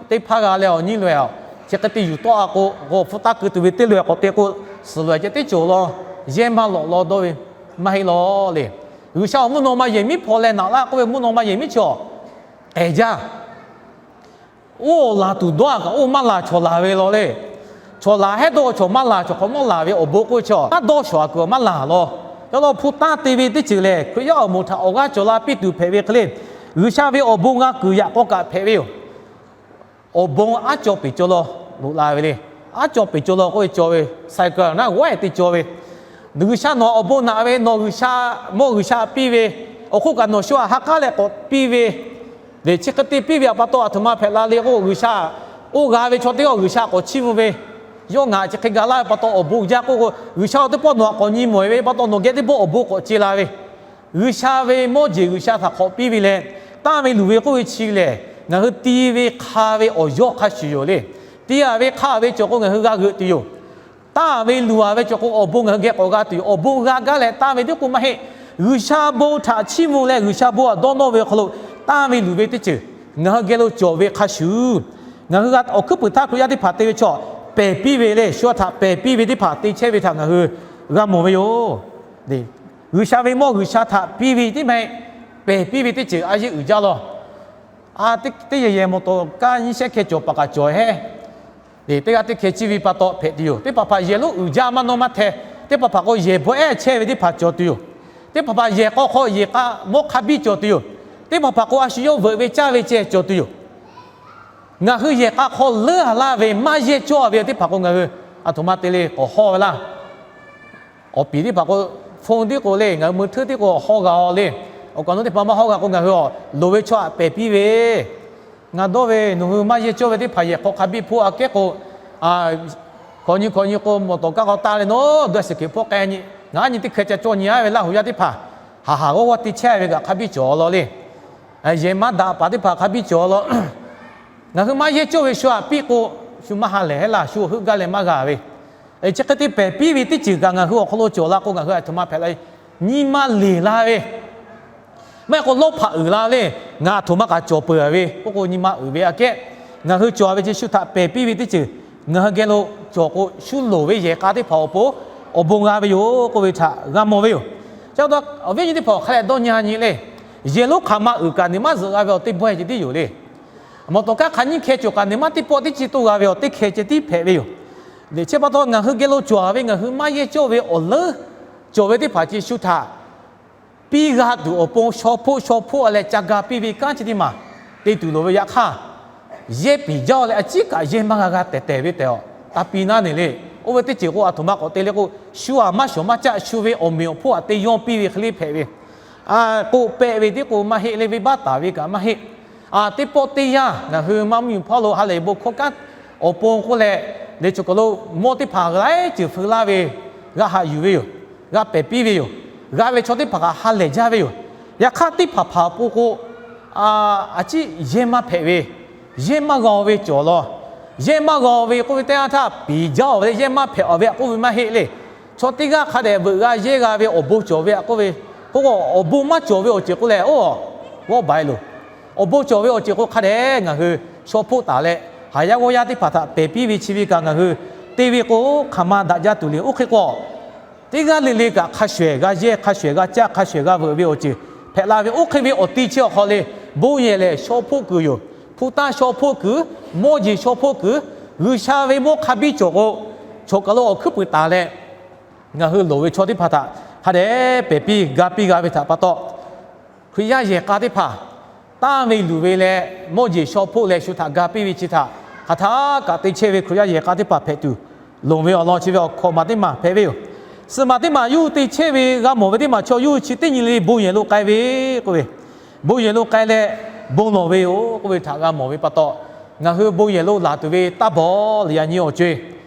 teˇ hpaˇ g'a leh awˬ nyi loꞈ-e a, chi hk'e te yuˬ tawˆ a k'o, g'awˬ hpu taˇ keu tuˬ ve teˇ loꞈ-e k'awꞈ te k'o, suhˍ loꞈ-e ceh teˇ cawˬ law, yehˇ maˇ lawꞈ law dawˇ ve maˇ heˆ law le. G'uiˬsha awˬ mvuhˇ naw ma yehˬ miˉ hpaw leh naꞈ laˇ k'oˆ ve mvuhˇ naw ma yehˬ miˉ chaw k'ehˬ jaˇ. Oˇ laˬ tuˬ dawˇ a kaꞈ oˇ maˇ laˬ chaw laˬ ve law le. Chaw laˬ hehˉ dawˇ chaw maˇ laˬ chaw hk'awꞈ nawˉ laˬ ve awˬ bon k'oˆ ve chaw, taˇ dawˇ shawˍ a kuiˬ maˇ laˬ law. Yaꞈ law hpu taˇ te ve teˇ ceuˬ lehˬ, Hkriꞈ yaˇ awˬ moˍ htaꞈ awˬ g'aˇ cawˬ la piˇ tuˬ hpehꞈ ve hk'e le, G'uiˬsha ve awˬ bon g'a kuiˬ yaꞈ k'aw kaꞈ hpehꞈ ve yoˬ. Awˬ bon aˉ caw peˍ caw law loꞈ la ve le. Aˉ caw peˍ caw law k'oˆ ve caw ve, cycle naˉ g'awehˇ te caw ve, G'uiˬsha nawˬ awˬ bon naꞈ ve, nawˬ G'uiˬsha mawˇ G'uiˬsha piˇ ve, awˬ hk'oˆ kaꞈ nawˬ shu aꞈ ha k'aˉ leh k'awꞈ piˇ ve le. Chi hk'e te piˇ ve pa taw, aˬ htoꞈ ma hpehꞈ la le k'o, G'uiˬsha oˇ g'a ve chaw teˇ g'aˇ G'uiˬsha k'awꞈ chiˇ mvuh ve, yawˇ ngaˬ chi hk'e ga laˇ ve pa taw awˬ bon jaˇ k'oˆ k'o, G'uiˬsha awˬ teˇ pawˆ nawˬ aꞈ k'awꞈ nyi mawˬ ve pa taw nawˬ geh teˇ pawˆ awˬ bon k'awꞈ ce la ve, G'uiˬsha ve mawˇ jeˬ G'uiˬsha htaꞈ hk'awꞈ piˇ ve leh, tanˇ ve luˬ ve k'oˆ ve chi lehˬ, ngaˬ hui ti ve hk'a ve awˬ yawˇ hk'a shuˍ yoˬ le. Ti a ve hk'a ve cawˬ k'o ngaˬ hui g'a g'euꞈ tuˬ yoˬ. Tanˇ ve luˬ a ve cawˬ k'o awˬ bon ngaˬ hui geh k'awꞈ g'a tuˬ yoˬ. Awˬ bon g'a gaˇ leh tanˇ ve tiˉ k'o maˇ heˆ. G'uiˬsha bon htaꞈ chiˇ mvuh leh G'uiˬsha bon aꞈ dawˇ nawˇ ve awˬ hk'aw lo tanˇ ve luˬ ve teˇ ceuˬ ngaˬ hui geh lo cawˬ ve hk'a shuˍ, ngaˬ hui g'a awˬ hkuiˉ puiˍ htaˇ Hkriꞈ yaˇ teˇ hpaˍ te ve chaw pehˬ piˇ ve le, shu htaꞈ pehˬ piˇ ve teˇ hpaˍ te chehˇ ve htaꞈ ngaˬ hui g'a mawˬ ve yoˬ. G'uiˬsha ve mawˇ G'uiˬsha htaꞈ piˇ ve tiˉ maˇ heˆ, pehˬ piˇ ve teˇ ceuˬ a yeˇ uiˍ jaˇ law. Teˇ yehˬ yehˬ mawˬ tawˍ kaˇ nyiˇ shehˉ hkeh cawˬ paˍ kaꞈ cawˬ hehˉ. Teˇ g'aˇ teˇ hkeh ciˇ ve pa taw hpehꞈ tuˬ yoˬ. Teˇ hpaˍ hpaˍ yehˬ lonˉ uiˍ jaˇ maˇ nawˇ maˇ hteh. Teˇ hpaˍ hpaˍ k'o yehˬ bawehˇ chehˇ ve teˇ hpaˍ cawˬ tuˬ yoˬ. Teˇ hpaˍ hpaˍ yehˬ k'aw hk'aw yehˬ k'a mawˇ hk'a biˇ cawˬ tuˬ yoˬ. Teˇ hpaˍ hpaˍ k'o a shu yawˇ veuꞈ ve caˇ ve ceh cawˬ tuˬ yoˬ. Ngaˬ hui yehˬ k'a hk'aw leuˉ a laˇ ve maˇ yehˇ cawˇ ve teˇ hpaˍ k'o ngaˬ hui aˬ htoꞈ ma te le k'awꞈ hawˇ ve laˇ. Awˬ piˍ teˇ hpaˍ k'o, phone tiˉ k'o le, ngaˬ hui meuˇ hteuˇ tiˉ k'o hawˇ g'a le. Awˬ kaˍ nawˉ teˇ hpaˍ maˇ hawˇ g'a k'o ngaˬ hui a loˍ ve chaw aꞈ pehˬ piˇ ve, ngaˬ dawˇ ve nawˬ hui maˇ yehˇ cawˇ ve teˇ hpaˍ yehˬ hk'aw hk'a biˇ hpoˆ aꞈ kehˉ k'o, hkawꞈ nyi hkawꞈ nyi k'o mawˬ tawˍ kaˇ k'aw taˇ leh nawˉ dawˇ suhˍ hkeꞈ hpawˇ k'ai nyi, ngaˬ a nyi teˇ hkeh ca cawˇ nyi a ve Laˇ huˍ yaˇ teˇ hpaˍ, haˍ haˍ g'awˇ g'awˇ te chehˇ ve kaꞈ hk'a biˇ cawˬ law le. Yehˬ maˇ daꞈ paˍ teˇ hpaˍ hk'a biˇ cawˬ law. Ngaˬ hui maˇ yehˇ cawˇ ve shu aꞈ piˇ k'o, shu maˇ ha lehˬ hehˉ laˇ, shu awˬ heuˆ gaˇ leh maˇ g'a ve. Chi hk'e te pehˬ piˇ ve teˇ ceuˬ kaꞈ ngaˬ hui awˬ hk'aw lo cawˬ la k'o, ngaˬ hui aˬ htoꞈ ma hpehꞈ la ve, nyi ma leˬ la ve, maˇ heˆ k'o lawˇ hpaꞈ uiˍ la le. Ngaˬ aˬ htoꞈ ma kaꞈ cawˬ peuˬ a ve k'oˆ k'o, nyi ma uiˍ ve aꞈ kehˉ ngaˬ hui cawˬ ve chi shu htaꞈ pehˬ piˇ ve teˇ ceuˬ ngaˬ hui geh lo cawˬ k'o, shu loˍ ve yehˬ k'a teˇ hpaˍ awˬ pon awˬ bon g'a ve yoˬ k'oˆ ve htaꞈ g'a mawˬ ve yoˬ. Chi pa taw awˬ viˉ nyi teˇ hpaˍ awˬ hk'a leh dawˇ nyi a nyi le. Yehˬ lonˉ hk'aˬ ma uiˍ kaꞈ nawˬ maˇ zuhꞈ g'a ve awˬ teˇ bawehˇ ceh tiˉ yoˬ le. Mawˬ tawˍ kaˉ hk'a nyiˇ hkeh cawˬ kaꞈ, nawˬ maˇ teˇ pawˆ teˇ chi toˇ g'a ve awˬ teˇ hkeh ceh tiˉ hpehꞈ ve yoˬ. Chi pa taw ngaˬ hui geh lo cawˬ ve ngaˬ hui maˇ yehˇ cawˇ ve awˬ leuˉ cawˬ ve teˇ hpaˍ chi shu htaꞈ piˇ g'a tuˬ awˬ pon shaw hpoˆ shaw hpoˆ a leh ca ga piˇ ve kanˉ chi teˇ maˬ te tuˬ loˍ ve. Yaꞈ hk'aˇ, yehˇ piˍ jaˇ leh a ciˉ kaꞈ yehˇ maˇ g'a g'a tehˬ tehˬ ve tehꞈ taˇ piˇ naˉ ne le. Oˇ ve teˇ ceuˬ k'o, aˬ htoꞈ ma k'awꞈ te le k'o, shu aˬ maˇ shawˍ maˇ caˆ, shu ve awˬ meꞈ awˬ hponˇ aꞈ te yawˇ piˇ ve hk'e le hpehꞈ ve. K'oˆ pehˆ ve tiˉ k'o maˇ heˆ le, venˇbaˆ taˍ ve kaꞈ maˇ heˆ. Teˇ pawˆ teˇ yanˇ ngaˬ hui maˇ mvuhˇ miˬ hpawˇ lo ha lehˬ bon hkawˇ kanˉ awˬ pon k'oˆ leh, le chaw kaˬ lo mawˇ teˇ hpaˍ laiˉ ceuˬ feu laˇ ve, g'a haꞈ yuˬ ve yoˬ. G'a pehˬ piˇ ve yoˬ. G'a ve chaw teˇ hpaˍ kaꞈ ha lehˬ jaˇ ve yoˬ. Yaꞈ hk'aˇ teˇ hpaˍ hpaˍ awˬ pon k'o, a ciˉ yehˇ maˇ hpehꞈ ve, yehˇ maˇ g'a ve cawˬ law. Yehˇ maˇ g'a ve k'oˆ ve teˇ yanˇ htaˇ, piˍ jaˇ ve le, yehˇ maˇ hpehꞈ ve aꞈ k'oˆ ve maˇ heˆ le. Chaw teˇ g'aˇ hk'a dehꞈ veuꞈ g'a yehˇ g'a ve awˬ bon cawˬ ve aꞈ k'oˆ ve, k'o awˬ bon maˇ cawˬ ve awˬ ceuˬ k'oˆ leh, oˇ, g'awˇ baˬ e loˬ. Awˬ bon cawˬ ve awˬ ceuˬ k'o hk'a dehꞈ ngaˬ hui shaw hpoˆ taˍ leh, haˍ yaˇ g'awˇ yaˇ teˇ hpaˍ htaꞈ pehˬ piˇ ve chi ve kaꞈ ngaˬ hui te ve k'o, hk'aˬ ma daꞈ jaˇ tuˬ le. Oˇ hk'e k'o, teˇ g'aˇ le le kaꞈ hk'a shuˍ ehˬ g'a yehˇ, hk'a shuˍ ehˬ g'a caˆ, hk'a shuˍ ehˬ g'a veuꞈ ve awˬ ceuˬ hpehꞈ la ve. Oˇ hk'e ve awˬ ti chi awˬ hk'aw le, bon yehˬ lehˬ shaw hpoˆ kuiˬ yoˬ. Hpu taˇ shaw hpoˆ kuiˬ, mawˇ jeˬ shaw hpoˆ kuiˬ, G'uiˬsha ve mawˇ hk'a biˇ cawˬ k'o, chaw kaˬ lo awˬ hkuiˉ puiˍ taˍ leh, ngaˬ hui loˍ ve chaw teˇ hpaˍ htaꞈ hk'a dehꞈ pehˬ piˇ ga piˇ g'a ve htaꞈ pa taw, Hkriꞈ yaˇ yehˬ k'a teˇ hpaˍ tanˇ ve luˬ ve leh, mawˇ jeˬ shaw hpoˆ leh shu htaꞈ ga piˇ ve chi htaꞈ hk'aˬ htaˇ kaꞈ te chehˇ ve Hkriꞈ yaˇ yehˬ k'a teˇ hpaˍ hpehꞈ tuˬ loˍ ve awˬ lawn chi ve awˬ hkawꞈ maˬ teˇ maˬ hpehꞈ ve yoˬ. Suhˍ maˬ teˇ maˬ yuˇ te chehˇ ve g'a mawˬ ve teˇ maˬ chaw yuˇ chi teˇ nyi le bon yehˬ lo k'ai ve k'oˆ ve, bon yehˬ lo k'ai leh bon lawˬ ve yoˬ k'oˆ ve htaꞈ g'a mawˬ ve pa taw, ngaˬ hui bon yehˬ lo laˬ tuˬ ve taˇ bawˬ leh yaꞈ nyi awˬ co-e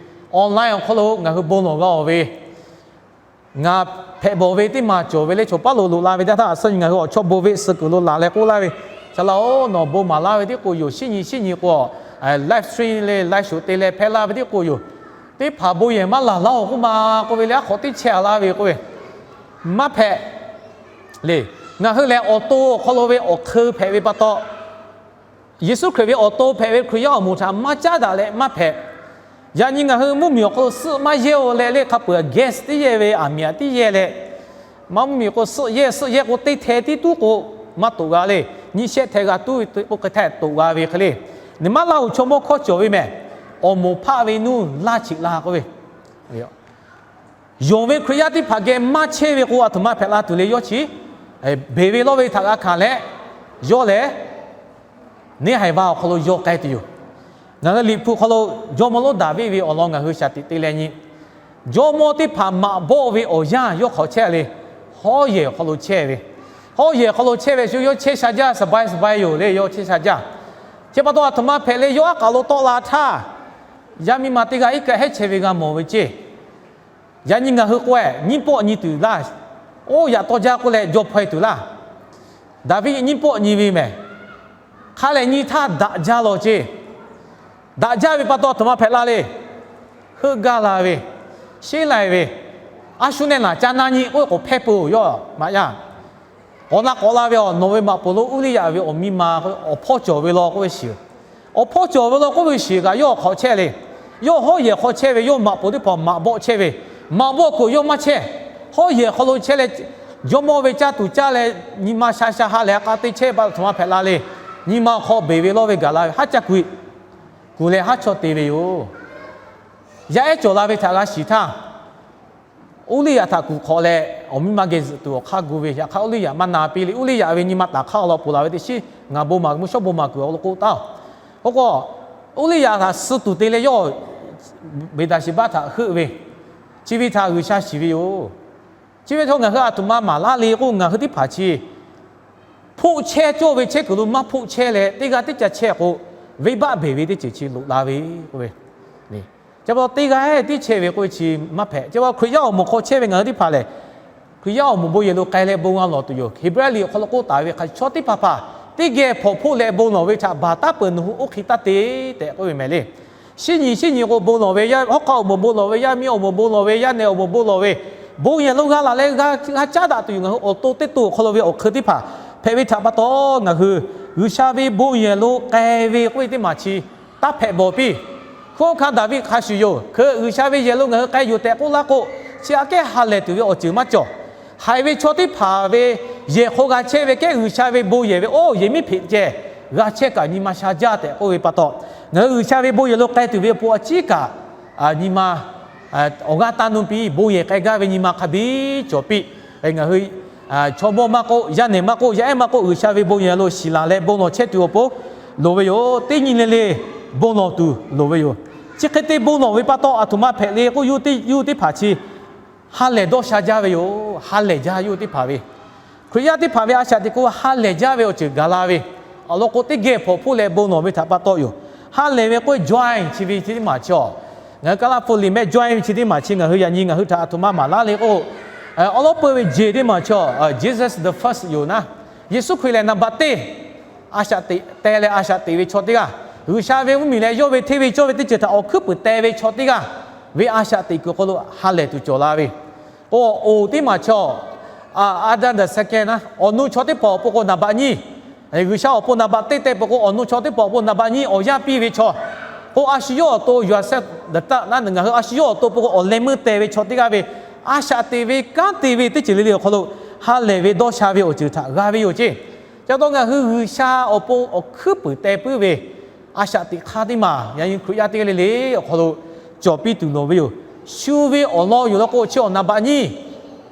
online awˬ hk'aw lo ngaˬ hui bon lawˬ g'a-oˬ ve, ngaˬ hpehꞈ bawˬ ve teˇ maˬ cawˬ ve le. Chaw paˉ lo loꞈ la ve teˇ htaˇ, a suhˉ nyi ngaˬ hui awˬ chawˇ bon ve suh kuiˬ lo laˬ leh k'oˆ laˇ ve, Saˍ laꞈ-oˬ, nawˬ bon maˍ laˇ ve tiˉ k'o yoˬ. Shinˉ nyi shinˉ nyi k'o, live stream le live show te leh hpehˇ laˇ ve tiˉ k'o yoˬ. Teˇ hpaˍ bon yehˬ maˇ laˬ laˇ-oˬ k'oˆ ma k'oˆ ve le, aˉ hk'awꞈ teˇ chehˇ a laˇ ve k'oˆ ve, maˇ hpehꞈ le. Ngaˬ hui lehˬ awˬ to awˬ hk'aw lo ve awˬ hk'eun hpehꞈ ve pa taw, Yeˍsuˆ Hkriꞈ ve awˬ to hpehꞈ ve Hkriꞈ yaˇ awˬ moˍ htaꞈ maˇ caˉ daꞈ leh maˇ hpehꞈ. Yaꞈ nyi ngaˬ hui mvuhˇ miˬ awˬ hk'aw lo suhˆ maˇ yehˇ-oˬ leh le, hk'a peuˬ guest teˇ yehˇ ve aˬ miˍ aꞈ teˇ yehˇ leh, maˇ mvuhˇ miˬ k'o suhˆ yehˇ suhˆ yehˇ k'o teˇ hteh tiˉ tuˉ k'o maˇ toꞈ g'a le. Nyiˇ shehˆ hteh g'a tuˉ ve k'oˆ hk'e htaˇ toꞈ g'a ve hk'e le. Nyi maˇ laˇ-oˬ, chaw mawˇ hkawˇ cawˬ ve mehˬ, awˬ moˍ hpaˆ ve nuˇ laˇ cheꞈ la k'oˆ ve, yonˍ ve Hkriꞈ yaˇ teˇ hpaˍ geh maˇ chehˇ ve k'o, aˬ htoꞈ ma hpehꞈ la tuˬ le. Yawˇ chi beˬ ve lawˇ ve htaꞈ g'a hkanˍ leh, yawˇ lehˬ neˇ haiˬ va awˬ hk'aw lo yaw k'ai tuˬ yoˬ. Ngaˬ hui Liꞈ hpu hk'aw lo jawˇmawˇ lonˉ Daˍviˆ ve awˬ lawn ngaˬ hui shaˍ tiꞈ te leh nyi, jawˇmawˇ teˇ hpaˍ maꞈ bawˆ ve awˬ yanˇ yawˇ hk'aw chehˇ le. Hawˉ yehˬ awˬ hk'aw lo chehˇ ve, hawˉ yehˬ awˬ hk'aw lo chehˇ ve shu yawˇ chehˇ sha jaˇ, สบาย สบาย yoˬ le. Yawˇ chehˇ sha jaˇ. Chi pa taw aˬ htoꞈ ma hpehꞈ le, yawˇ aˉ k'aꞈ lo tawˆ la htaˇ, yaˇ miˇ ma teˇ g'aˇ iˉ kaˆ hehˉ chehˇ ve g'a mawˬ ve ceˇ. Yaꞈ nyi ngaˬ hui k'o-e, nyiˇ pawˆ nyi tuˬ laˇ. Oˇ yaꞈ taw jaˇ k'oˆ leh jaw hpaw-e tuˬ laˇ. Daˍviˆ nyiˇ pawˆ nyi ve mehˬ. Hk'a lehˬ nyi htaˇ daꞈ jaˇ law ceˇ. Daꞈ jaˇ ve pa taw aˬ htoꞈ ma hpehꞈ la le. Heuˆ gaˇ la ve, sheˉ lai ve, a shu nehˬ naˬ ca na nyi k'oˆ ve k'o hpehˇ peuˬ-oˬ, yawˇ maꞈ yaˇ. K'awꞈ na k'awꞈ la ve, Nawˬ ve maꞈ poˍ lo Uˇliˇyaꞈ ve awˬ miˇ ma awˬ hpawˇ cawˬ ve law k'oˆ ve shiˍ. Awˬ hpawˇ cawˬ ve law k'oˆ ve shiˍ kaꞈ yawˇ awˬ hk'aw chehˇ le. Yawˇ hawˉ yehˬ hk'aw chehˇ ve, yawˇ maꞈ poˍ teˇ hpaˍ maꞈ bawˆ chehˇ ve, maꞈ bawˆ kuiˬ yawˇ maˇ chehˇ. Hawˉ yehˬ hk'aw lo chehˇ leh, jawˇmawˇ ve caˇ tuˬ caˇ leh, nyi ma sha sha ha lehˬ a k'a te chehˇ pa aˬ htoꞈ ma hpehꞈ la le. Nyi ma awˬ hk'aw beˬ ve lawˇ ve gaˬ la ve, haˉ caˇ kuiˬ kuˬ leh haˉ chaw te ve yoˬ. Yaˇ ehˉ cawˬ la ve htaꞈ g'a shiˍ htaˇ, Uˇliˇyaꞈ htaꞈ kuˬ hk'awꞈ leh awˬ miˇ ma geh zuhꞈ tuˬ awˬ hk'aˇ gu ve. Yaꞈ hk'aˇ Uˇliˇyaꞈ maˇ na piˇ le. Uˇliˇyaꞈ ve nyi ma taˍ hk'aˇ awˬ lawn ponˬ la ve teˇ shiˉ, ngaˬ bon maˬ mvuhˇ shawˉ bon maˬ kuiˬ awˬ lawn k'oˆ taˍ-oˬ. Oˇ k'o, Uˇliˇyaꞈ htaꞈ suh tuˬ te leh yawˇ Beˍtaˍsheˍbaˆ htaꞈ heuˆ ve, chi ve htaꞈ G'uiˬsha shiˍ ve yoˬ. Chi ve htawˇ ngaˬ hui aˬ htoꞈ ma maˍ laˇ le k'o, ngaˬ hui teˇ hpaˍ chi hpoˆ chehˇ cawˇ ve chehˇ kuiˬ lo maˇ hpoˆ chehˇ leh, teˇ g'aˇ teˇ ca chehˇ k'o, venˇbaˆ beˬ ve teˇ ceuˬ chi loꞈ la ve k'oˆ ve. Chi pa taw teˇ g'aˇ tiˉ chehˇ ve k'oˆ ve chi maˇ hpehꞈ. Chi pa taw Hkriꞈ yaˇ awˬ moˍ hk'aw chehˇ ve ngaˬ hui teˇ hpaˍ lehˬ, Hkriꞈ yaˇ awˬ moˍ bon yehˬ lo k'ai leh bon g'a lawˬ tuˬ yoˬ. Heˍbrehˇ liꞈ awˬ hk'aw lo k'oˆ taˍ ve hk'a, chaw teˇ hpaˍ hpaˍ teˇ geh hpawnˬ hpoˆ leh bon lawˬ ve htaꞈ baˬ taˉ peuˬ nawˬ hui oˇ hk'e taˇ te tehꞈ k'oˆ ve mehˍ le. Shinˉ nyi shinˉ nyi k'o bon lawˬ ve, yaˇ hawˉ hk'aˆ awˬ moˍ bon lawˬ ve, yaˇ miˇ awˬ moˍ bon lawˬ ve, yaˇ nehˬ awˬ moˍ bon lawˬ ve, bon yehˬ lo g'a laˬ leh g'a caˉ daꞈ tuˬ yoˬ. Ngaˬ hui awˬ to teˇ to awˬ hk'aw lo ve awˬ hk'eun teˇ hpaˍ hpehꞈ ve htaꞈ pa taw, ngaˬ hui G'uiˬsha ve bon yehˬ lo k'ai ve k'oˆ ve teˇ maˬ chi taˇ hpehꞈ bawˬ piˇ. Hkunˉ hawˉ hkanˇ Daˍviˆ hk'a shuˍ yoˬ. Hk'e G'uiˬsha ve yehˬ lo ngaˬ hui k'ai yoˬ tehꞈ k'oˆ laˇ k'o, chi aꞈ kehˉ ha lehˬ tuˬ ve awˬ ceuˬ maˇ cawˬ. Haiˬ ve chaw teˇ hpaˍ ve yehˬ hk'aw g'a chehˇ ve kehˉ G'uiˬsha ve bon yehˬ ve, oˇ yehˬ miˉ hpeꞈ ceh g'a chehˇ kaꞈ nyi ma sha jaˇ tehꞈ k'oˆ ve pa taw, ngaˬ hui G'uiˬsha ve bon yehˬ lo k'ai tuˬ ve awˬ pon a ciˉ kaꞈ nyi ma awˬ g'aˇ taˇ nuˇ piˇ, bon yehˬ k'ai gaˇ ve nyi ma hk'a biˇ cawˬ piˇ. Ngaˬ hui chaw mawˇ maˇ k'oˆ, yaˇ nehˬ maˇ k'oˆ, yaˇ ehˉ maˇ k'oˆ, G'uiˬsha ve bon yehˬ lo shiˍ laˬ leh bon lawˬ chehˇ tuˬ awˬ pon loˍ ve yoˬ. Teˇ nyi le le bon lawˬ tuˬ loˍ ve yoˬ. Chi hk'e te bon lawˬ ve pa taw, aˬ htoꞈ ma hpehꞈ le k'oˆ, yawˇ teˇ yawˇ teˇ hpaˍ chi ha lehˬ dawˇ sha jaˇ ve yoˬ. Ha lehˬ jaˇ yawˇ teˇ hpaˍ ve Hkriꞈ yaˇ teˇ hpaˍ ve a shaꞈ teꞈ k'o ha lehˬ jaˇ ve awˬ ceuˬ gaˬ la ve, awˬ lawn k'o teˇ geh hpawnˬ hpoˇ leh bon lawˬ ve htaꞈ pa taw yoˬ. Ha lehˬ ve k'oˆ join chi ve chi teˇ maˬ chi a, ngaˬ hui Kaˇlaˇ hpu liꞈ mehˆ join ve chi teˇ maˬ chi ngaˬ hui yaꞈ nyi ngaˬ hui htaꞈ aˬ htoꞈ ma maˍ laˇ le k'o, awˉ lawˉ peuˇ ve jeˬ teˇ maˬ chi a, Jesus the first yoˬ naˉ. Yeˍsuˆ Hkriꞈ lehˬ naˍ baꞈ teˇ a shaꞈ teꞈ teh leh a shaꞈ teꞈ ve chaw teˇ g'aˇ, G'uiˬsha ve mvuhˇmiˬ leh yawˇ ve hteˇ ve cawˇ ve teˇ ceuˬ htaꞈ awˬ hkuiˉ puiˍ teh ve chaw teˇ g'aˇ ve a shaꞈ teꞈ kuiˬ hk'aw lo ha lehˬ tuˬ cawˬ la ve k'o, oˍ teˇ maˬ chi a, Adam the second naˉ, awˬ nu chaw teˇ hpaˍ awˬ pon k'o naˍ baꞈ nyiˇ, G'uiˬsha awˬ pon naˍ baꞈ teˇ teh peuˬ k'o, awˬ nu chaw teˇ hpaˍ awˬ pon naˍ baꞈ nyiˇ awˬ yaˇ piˇ ve chaw k'o, a shu yawˇ awˬ to Yoꞈ sehˆ daꞈ taˆ naˉ, ngaˬ hui a shu yawˇ awˬ to pon k'o awˬ leh meuˇ teh ve chaw teˇ g'aˇ ve a shaꞈ teꞈ ve kanˉ te ve teˇ ceuˬ le le awˬ hk'aw lo ha lehˬ ve dawˇ sha ve awˬ ceuˬ htaꞈ g'a ve yoˬ ceˇ. Ca taw ngaˬ hui G'uiˬsha awˬ pon awˬ hkuiˉ puiˍ teh puiˉ ve a shaꞈ teꞈ hk'aˇ teˇ maˬ yaꞈ nyi Hkriꞈ yaˇ teˇ g'aˇ le le awˬ hk'aw lo cawˬ piˇ tuˬ loˍ ve yoˬ. Shu ve awˬ lawn yoˬ law k'o chi awˬ naˍ baꞈ nyiˇ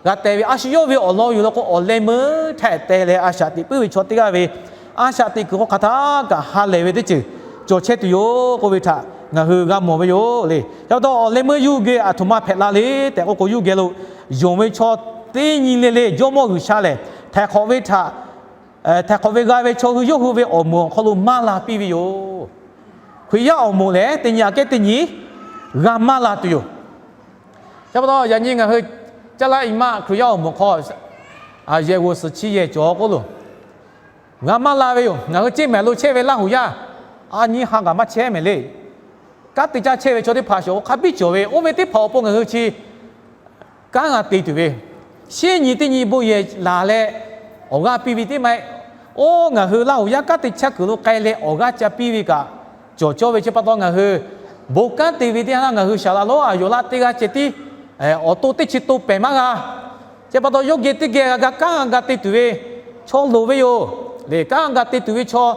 g'a teh ve, a shu yawˇ ve awˬ lawn yoˬ law k'o awˬ leh meuˇ htehꞈ teh leh a shaꞈ teꞈ puiˉ ve chaw teˇ g'aˇ ve a shaꞈ teꞈ kuiˬ hk'aw hk'aˬ htaˇ kaꞈ ha lehˬ ve teˇ ceuˬ cawˬ chehˇ tuˬ yoˬ k'oˆ ve htaꞈ ngaˬ hui g'a mawˬ ve yoˬ le. Ca taw awˬ leh meuˇ yuˇ geh aˬ htoꞈ ma hpehꞈ la le tehꞈ k'oˆ k'o, yuˇ geh lo yonˍ ve chaw teˇ nyi le le Jawˇmawˇ G'uiˬsha lehˬ htaiˍ hk'awꞈ ve htaꞈ htaiˍ hk'awꞈ ve g'a ve chaw hui yawˇ hui ve awˬ moˍ awˬ hk'aw lo maˇ la piˇ ve yoˬ. Hkriꞈ yaˇ awˬ moˍ lehˬ teˇ nyi aꞈ kehˉ teˇ nyi g'a maˇ la tuˬ yoˬ. Ca pa taw yaꞈ nyi ngaˬ hui caˇ laˇ i maˆ Hkriꞈ yaˇ awˬ moˍ hk'aw yehˬ g'oˍ suhˍ chi yehˬ cawˬ k'oˆ lo g'a maˇ la ve yoˬ. Ngaˬ hui ceˇ mehˍ lo chehˇ ve Laˇ huˍ yaˇ a nyi ha kaꞈ maˇ chehˇ mehˍ le. Kanˉ te caˇ chehˇ ve chaw teˇ hpaˍ shawˍ k'o hk'a biˇ cawˬ ve, oˇ ve teˇ hpaˍ awˬ pon ngaˬ hui chi kanˉ g'a te tuˬ ve, shinˉ nyi teˇ nyi bon yehˬ laˬ leh awˬ g'aˇ piˇ ve teˇ maˇ heˆ. Oˇ ngaˬ hui Laˇ huˍ yaˇ kanˉ te caˇ kuiˬ lo k'ai leh awˬ g'aˇ ca piˇ ve kaꞈ cawˬ cawˇ ve chi pa taw ngaˬ hui bon kanˉ te ve teˇ yanˇ ngaˬ hui shaˍ laꞈ lonˉ a yawˬ laˆ teˇ g'aˇ ceh tiˉ awˬ to teˇ chi to pehˬ maˇ g'a. Chi pa taw yawˇ geh teˇ geh g'a kanˉ g'a te tuˬ ve chaw loˍ ve yoˬ. Lehˬ kanˉ g'a te tuˬ ve chaw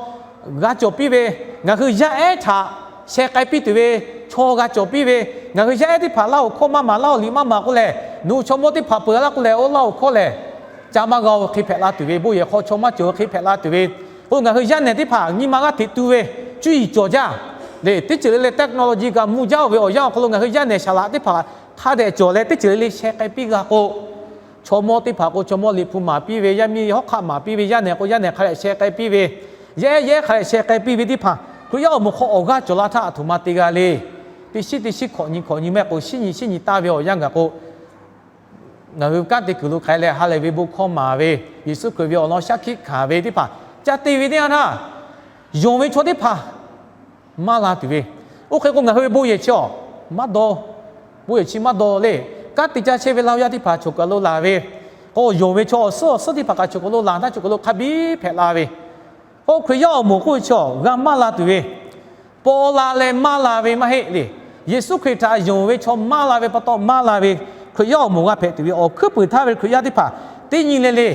g'a cawˬ piˇ ve, ngaˬ hui yaˇ ehˉ htaꞈ sheh k'ai piˇ tuˬ ve chaw g'a cawˬ piˇ ve, ngaˬ hui yaˇ ehˉ teˇ hpaˍ Laˇ huˍ hkawˇ maˇ maˍ, Laˇ huˍ liꞈ maˇ maˍ k'oˆ lehˬ, nawˬ hui chaw mawˇ teˇ hpaˍ peuˬ laˇ k'oˆ lehˬ, oˇ Laˇ huˍ hkawˇ lehˬ ca maˇ g'a-o hk'e hpehꞈ la tuˬ ve, bon yehˬ hk'aw chaw maˇ cawˬ hk'e hpehꞈ la tuˬ ve k'o, ngaˬ hui yaˇ nehˬ teˇ hpaˍ nyi ma g'aˇ hteꞈ tu ve cuˇ yiˍ cawˬ jaˇ. Lehˬ teˇ ceuˬ le le technology kaꞈ mvuh jaˇ-oˬ ve awˬ yanˇ awˬ hk'aw lo ngaˬ hui yaˇ nehˬ shaˍ laꞈ teˇ hpaˍ hk'a dehꞈ cawˬ leh teˇ ceuˬ le le sheh k'ai piˇ g'a k'o, chaw mawˇ teˇ hpaˍ k'o chaw mawˇ liꞈ hpu maˍ piˇ ve, yaˇ miˇ hawˉ hk'aˆ maˍ piˇ ve, yaˇ nehˬ k'o yaˇ nehˬ hk'a dehꞈ sheh k'ai piˇ ve, yaˇ ehˉ yaˇ ehˉ hk'a dehꞈ sheh k'ai piˇ ve teˇ hpaˍ Hkriꞈ yaˇ awˬ moˍ hk'aw awˬ g'aˇ cawˬ la htaˇ aˬ htoꞈ ma te g'a le. Teˇ shinˉ teˇ shinˉ hkawꞈ nyi hkawꞈ nyi mehˆ k'o shinˉ nyi shinˉ nyi taˇ ve awˬ yanˇ gaˬ k'o, ngaˬ hui kanˉ te kuiˬ lo k'ai leh ha lehˬ ve bon hkawˇ maˍ ve, Yeˍsuˆ Hkriꞈ ve awˬ lawn shaˉ hkiˆ hkanˍ ve teˇ hpaˍ ca te ve teˇ yanˇ htaˇ, yonˍ ve chaw teˇ hpaˍ maˇ la tuˬ ve. Oˇ hk'e k'o ngaˬ hui ve bon yehˬ chi awˬ maˇ daw, bon yehˬ chi maˇ daw le. Kanˉ te caˇ chehˇ ve Laˇ huˍ yaˇ teˇ hpaˍ choˬ kaˬ lo laˬ ve k'o, yonˍ ve chaw awˬ suhˉ awˬ suhˉ teˇ hpaˍ kaꞈ choˬ kaˬ lo laˬ htaˇ choˬ kaˬ lo hk'a biˇ hpehꞈ la ve k'o, Hkriꞈ yaˇ awˬ moˍ k'oˆ ve chi awˬ g'a maˇ la tuˬ ve, paw la leh maˇ la ve maˇ heˆ le. Yeˍsuˆ Hkriꞈ htaꞈ yonˍ ve chaw maˇ la ve pa taw maˇ la ve, Hkriꞈ yaˇ awˬ moˍ g'a hpehꞈ tuˬ ve awˬ hkuiˉ puiˍ htaˇ ve Hkriꞈ yaˇ teˇ hpaˍ teˇ nyi le le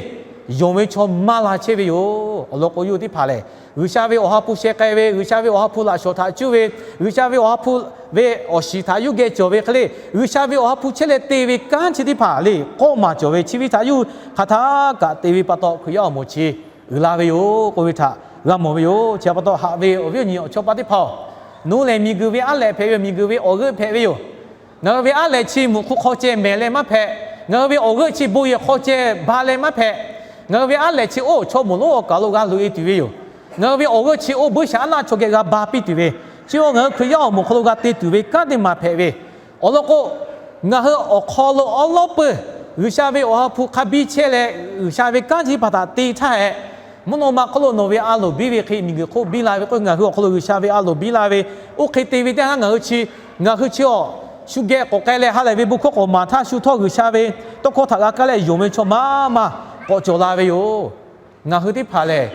yonˍ ve chaw maˇ la chehˇ ve yoˬ. Awˬ lawn k'o yawˇ teˇ hpaˍ lehˬ G'uiˬsha ve Awˬ ha hpu sheh k'ai ve, G'uiˬsha ve Awˬ ha hpu laꞈ shawˍ htaꞈ cuˇ ve, G'uiˬsha ve Awˬ ha hpu ve awˬ shiˍ htaꞈ yawˇ geh cawˬ ve hk'e le, G'uiˬsha ve Awˬ ha hpu chehˇ leh te ve kanˉ chi teˇ hpaˍ le k'awˆ maˍ cawˬ ve chi ve htaꞈ yawˇ hk'aˬ htaˇ kaꞈ te ve pa taw Hkriꞈ yaˇ awˬ moˍ chi uiˍ la ve yoˬ k'oˆ ve htaꞈ g'a mawˬ ve yoˬ. Chi pa taw haꞈ ve awˬ viˉ awˬ nyi awˬ chawˇ paˇ teˇ hpaˍ-oˬ, nawˬ hui lehˬ miˬguiˬ ve aˉ lehꞈ hpehꞈ ve yoˬ, miˬguiˬ ve awˬ g'euˆ hpehꞈ ve yoˬ. Ngaˬ hui ve aˉ lehꞈ chi muꞈ hk'u hk'aw ceh mehˍ leh maˇ hpehꞈ. Ngaˬ hui ve awˬ g'euˆ chi bon yehˬ hk'aw ceh ba leh maˇ hpehꞈ. Ngaˬ hui ve aˉ lehꞈ chi oˇ chaw moˍ lonˉ awˬ kaˬ lo g'a loꞈ-e tuˬ ve yoˬ. Ngaˬ hui ve awˬ g'euˆ chi oˇ buiˇshaˆaˉnaˆ chaw geh g'a ba piˇ tuˬ ve, chi ngaˬ hui Hkriꞈ yaˇ awˬ moˍ hk'aw lo g'a te tuˬ ve kanˉ teˇ maˬ hpehꞈ ve. Awˬ lawn k'o, ngaˬ hui awˬ hk'aw lo awˉ lawˉ peuˬ G'uiˬsha ve Awˬ ha hpu hk'a biˇ chehˇ leh G'uiˬsha ve kanˉ chi teˇ hpaˍ htaꞈ te htaˇ hehꞈ, mvuhˇ naw ma hk'oˆ lo nawˬ ve a loˍ biˇ ve hk'e miˬguiˬ hk'oˆ biˇ la ve k'o, ngaˬ hui awˬ hk'aw lo G'uiˬsha ve a loˍ biˇ la ve, oˇ hk'e te ve teˇ yanˇ ngaˬ hui chi, ngaˬ hui chi awˬ shu geh k'awꞈ k'ai leh ha lehˬ ve bon hkawˇ k'awꞈ maˍ htaˇ shu htawˇ G'uiˬsha ve tawˇ hkawˇ htaꞈ g'a kaˇ leh yonˍ ve chaw maˇ maˇ k'awꞈ cawˬ la ve yoˬ. Ngaˬ hui teˇ hpaˍ lehˬ,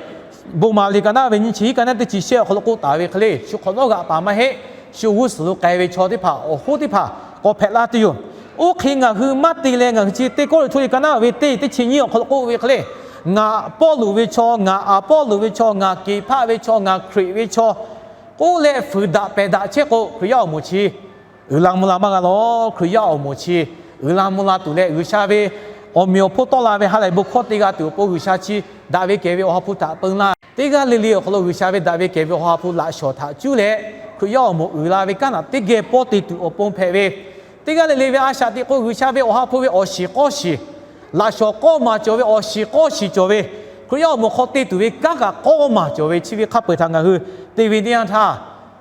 bon maˍ liꞈ ka naˉ ve nyiˇ chi hiˉ ka naˉ teˇ chi shehˆ awˬ hk'aw lo k'oˆ taˍ ve hk'e le, shu hk'awꞈ nawˉ g'aꞈ paˍ maˇ heˆ. Shu g'uˇ suhˍ lo k'ai ve chaw teˇ hpaˍ awˬ hoˉ teˇ hpaˍ k'awꞈ hpehꞈ la tuˬ yoˬ. Oˇ hk'e ngaˬ hui maˇ te leh ngaˬ hui chi teˇ Kawˇrenˍhtuˆ liꞈ ka naˉ ve teˇ teˇ chi nyiˇ awˬ hk'aw lo k'oˆ ve hk'e le, Ngaˬ Pawˇluꞈ ve chaw, ngaˬ Aˍpawˇluꞈ ve chaw, ngaˬ Keˍhpaˆ ve chaw, ngaˬ Hkriꞈ ve chaw k'oˆ leh fuiˍ daꞈ pehˬ daꞈ chehˇ k'o, Hkriꞈ yaˇ awˬ moˍ chi uiˍ la mvuh la maˇ g'a lawˬ. Hkriꞈ yaˇ awˬ moˍ chi uiˍ la mvuh la tuˬ leh, G'uiˬsha ve awˬ meꞈ awˬ hponˇ tawˆ la ve ha lehˬ bon hkawˇ te g'a tuˬ awˬ pon G'uiˬsha chi daꞈ ve kehˬ ve Awˬ ha hpu htaꞈ peu laˇ. Teˇ g'aˇ le le awˬ hk'aw lo G'uiˬsha ve daꞈ ve kehˬ ve Awˬ ha hpu laꞈ shawˍ htaꞈ cuˇ leh, Hkriꞈ yaˇ awˬ moˍ uiˍ la ve kanˉ htaꞈ teˇ geh pawˇ te tuˬ awˬ pon hpehꞈ ve, teˇ g'aˇ le le ve a shaꞈ teꞈ k'o G'uiˬsha ve Awˬ ha hpu ve awˬ shiˍ k'awˇ shiˍ, laꞈ shawˍ k'awˇ maˬ cawˬ ve, awˬ shiˍ k'awˇ shiˍ cawˬ ve, Hkriꞈ yaˇ awˬ moˍ hk'aw te tuˬ ve kanˉ kaꞈ k'awˇ maˬ cawˬ ve, chi ve hk'a peu-eˬ htaꞈ ngaˬ hui te ve teˇ yanˇ htaˇ,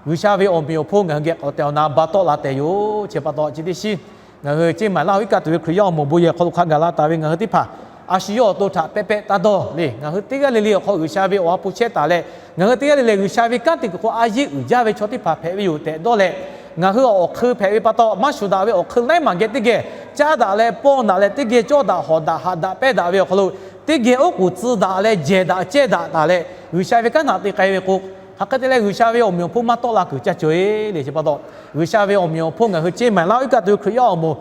G'uiˬsha ve awˬ meꞈ awˬ hponˇ ngaˬ hui geh k'awꞈ tehˬ awˬ na ba tawˆ la tehꞈ yoˬ. Chi pa taw chi teˇ shiˉ ngaˬ hui Ceˇ maiˍ Laˇ hoꞈ iˉ kaˆ tuˬ ve Hkriꞈ yaˇ awˬ moˍ bon yehˬ hk'aw lo hk'a gaˬ la taˍ ve ngaˬ hui teˇ hpaˍ a shu yawˇ awˬ to htaꞈ pehˆ pehˆ taˇ dawˇ le. Ngaˬ hui teˇ g'aˇ le le awˬ hk'aw G'uiˬsha ve Awˬ ha hpu chehˇ taˍ leh, ngaˬ hui teˇ g'aˇ le le G'uiˬsha ve kanˉ te kuiˬ hk'aw a yeˇ uiˍ jaˇ ve chaw teˇ hpaˍ hpehꞈ ve yoˬ tehꞈ dawˇ leh, ngaˬ hui awˬ hk'eun hpehꞈ ve pa taw, maˇ shuˍ daꞈ ve awˬ hk'eun laiˉ maˬ geh teˇ geh caˉ daꞈ leh pawˇ daꞈ leh teˇ geh cawˇ daꞈ hawˍ daꞈ haꞈ daꞈ pehˇ daꞈ ve awˬ hk'aw lo, teˇ geh oˉ k'oˍ tcuh daꞈ leh jehˬ daꞈ cehˇ daꞈ taˍ leh G'uiˬsha ve kanˉ htaꞈ te k'ai ve k'o, hk'aˬ hk'e te leh G'uiˬsha ve awˬ meꞈ awˬ hponˇ maˇ tawˆ la kuiˬ caˇ cawˬ e le. Chi pa taw, G'uiˬsha ve awˬ meꞈ awˬ hponˇ ngaˬ hui Ceˇ maiˍ Laˇ hoꞈ iˉ kaˆ tuˬ ve Hkriꞈ yaˇ awˬ moˍ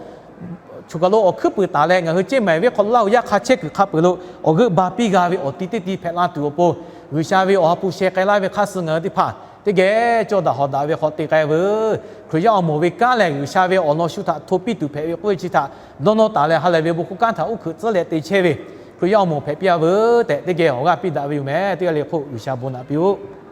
choˬ kaˬ lo awˬ hkuiˉ puiˍ taˍ leh, ngaˬ hui Ceˇ maiˍ venˇ hk'aw lo Laˇ hoꞈ yaˇ hk'a chehˇ kuiˬ hk'a peu-eˬ lo awˬ g'euˆ ba piˇ g'a ve awˬ ti teˇ ti hpehꞈ la tuˬ awˬ pon, G'uiˬsha ve Awˬ ha hpu sheh k'ai laˇ ve hk'aˇ suh ngaˬ hui teˇ hpaˍ teˇ geh cawˇ daꞈ hawˍ daꞈ ve hk'aw te k'ai veuˬ. Hkriꞈ yaˇ awˬ moˍ ve kanˉ lehˬ, G'uiˬsha ve awˬ lawn shu htaꞈ hto piˇ tuˬ hpehꞈ ve k'oˆ ve chi htaꞈ dawˇ nawˇ taˍ leh, ha lehˬ ve bon hkawˇ kanˉ htaꞈ uˉ hkeuꞈ tcuhˉ leh te chehˇ ve Hkriꞈ yaˇ awˬ moˍ hpehꞈ piˇ-a veuˬ tehꞈ teˇ geh awˬ g'aˇ piˇ daꞈ ve yoˬ meh. Teˇ g'aˇ le hk'oˆ G'uiˬsha bon naꞈ piˇ-oˆ.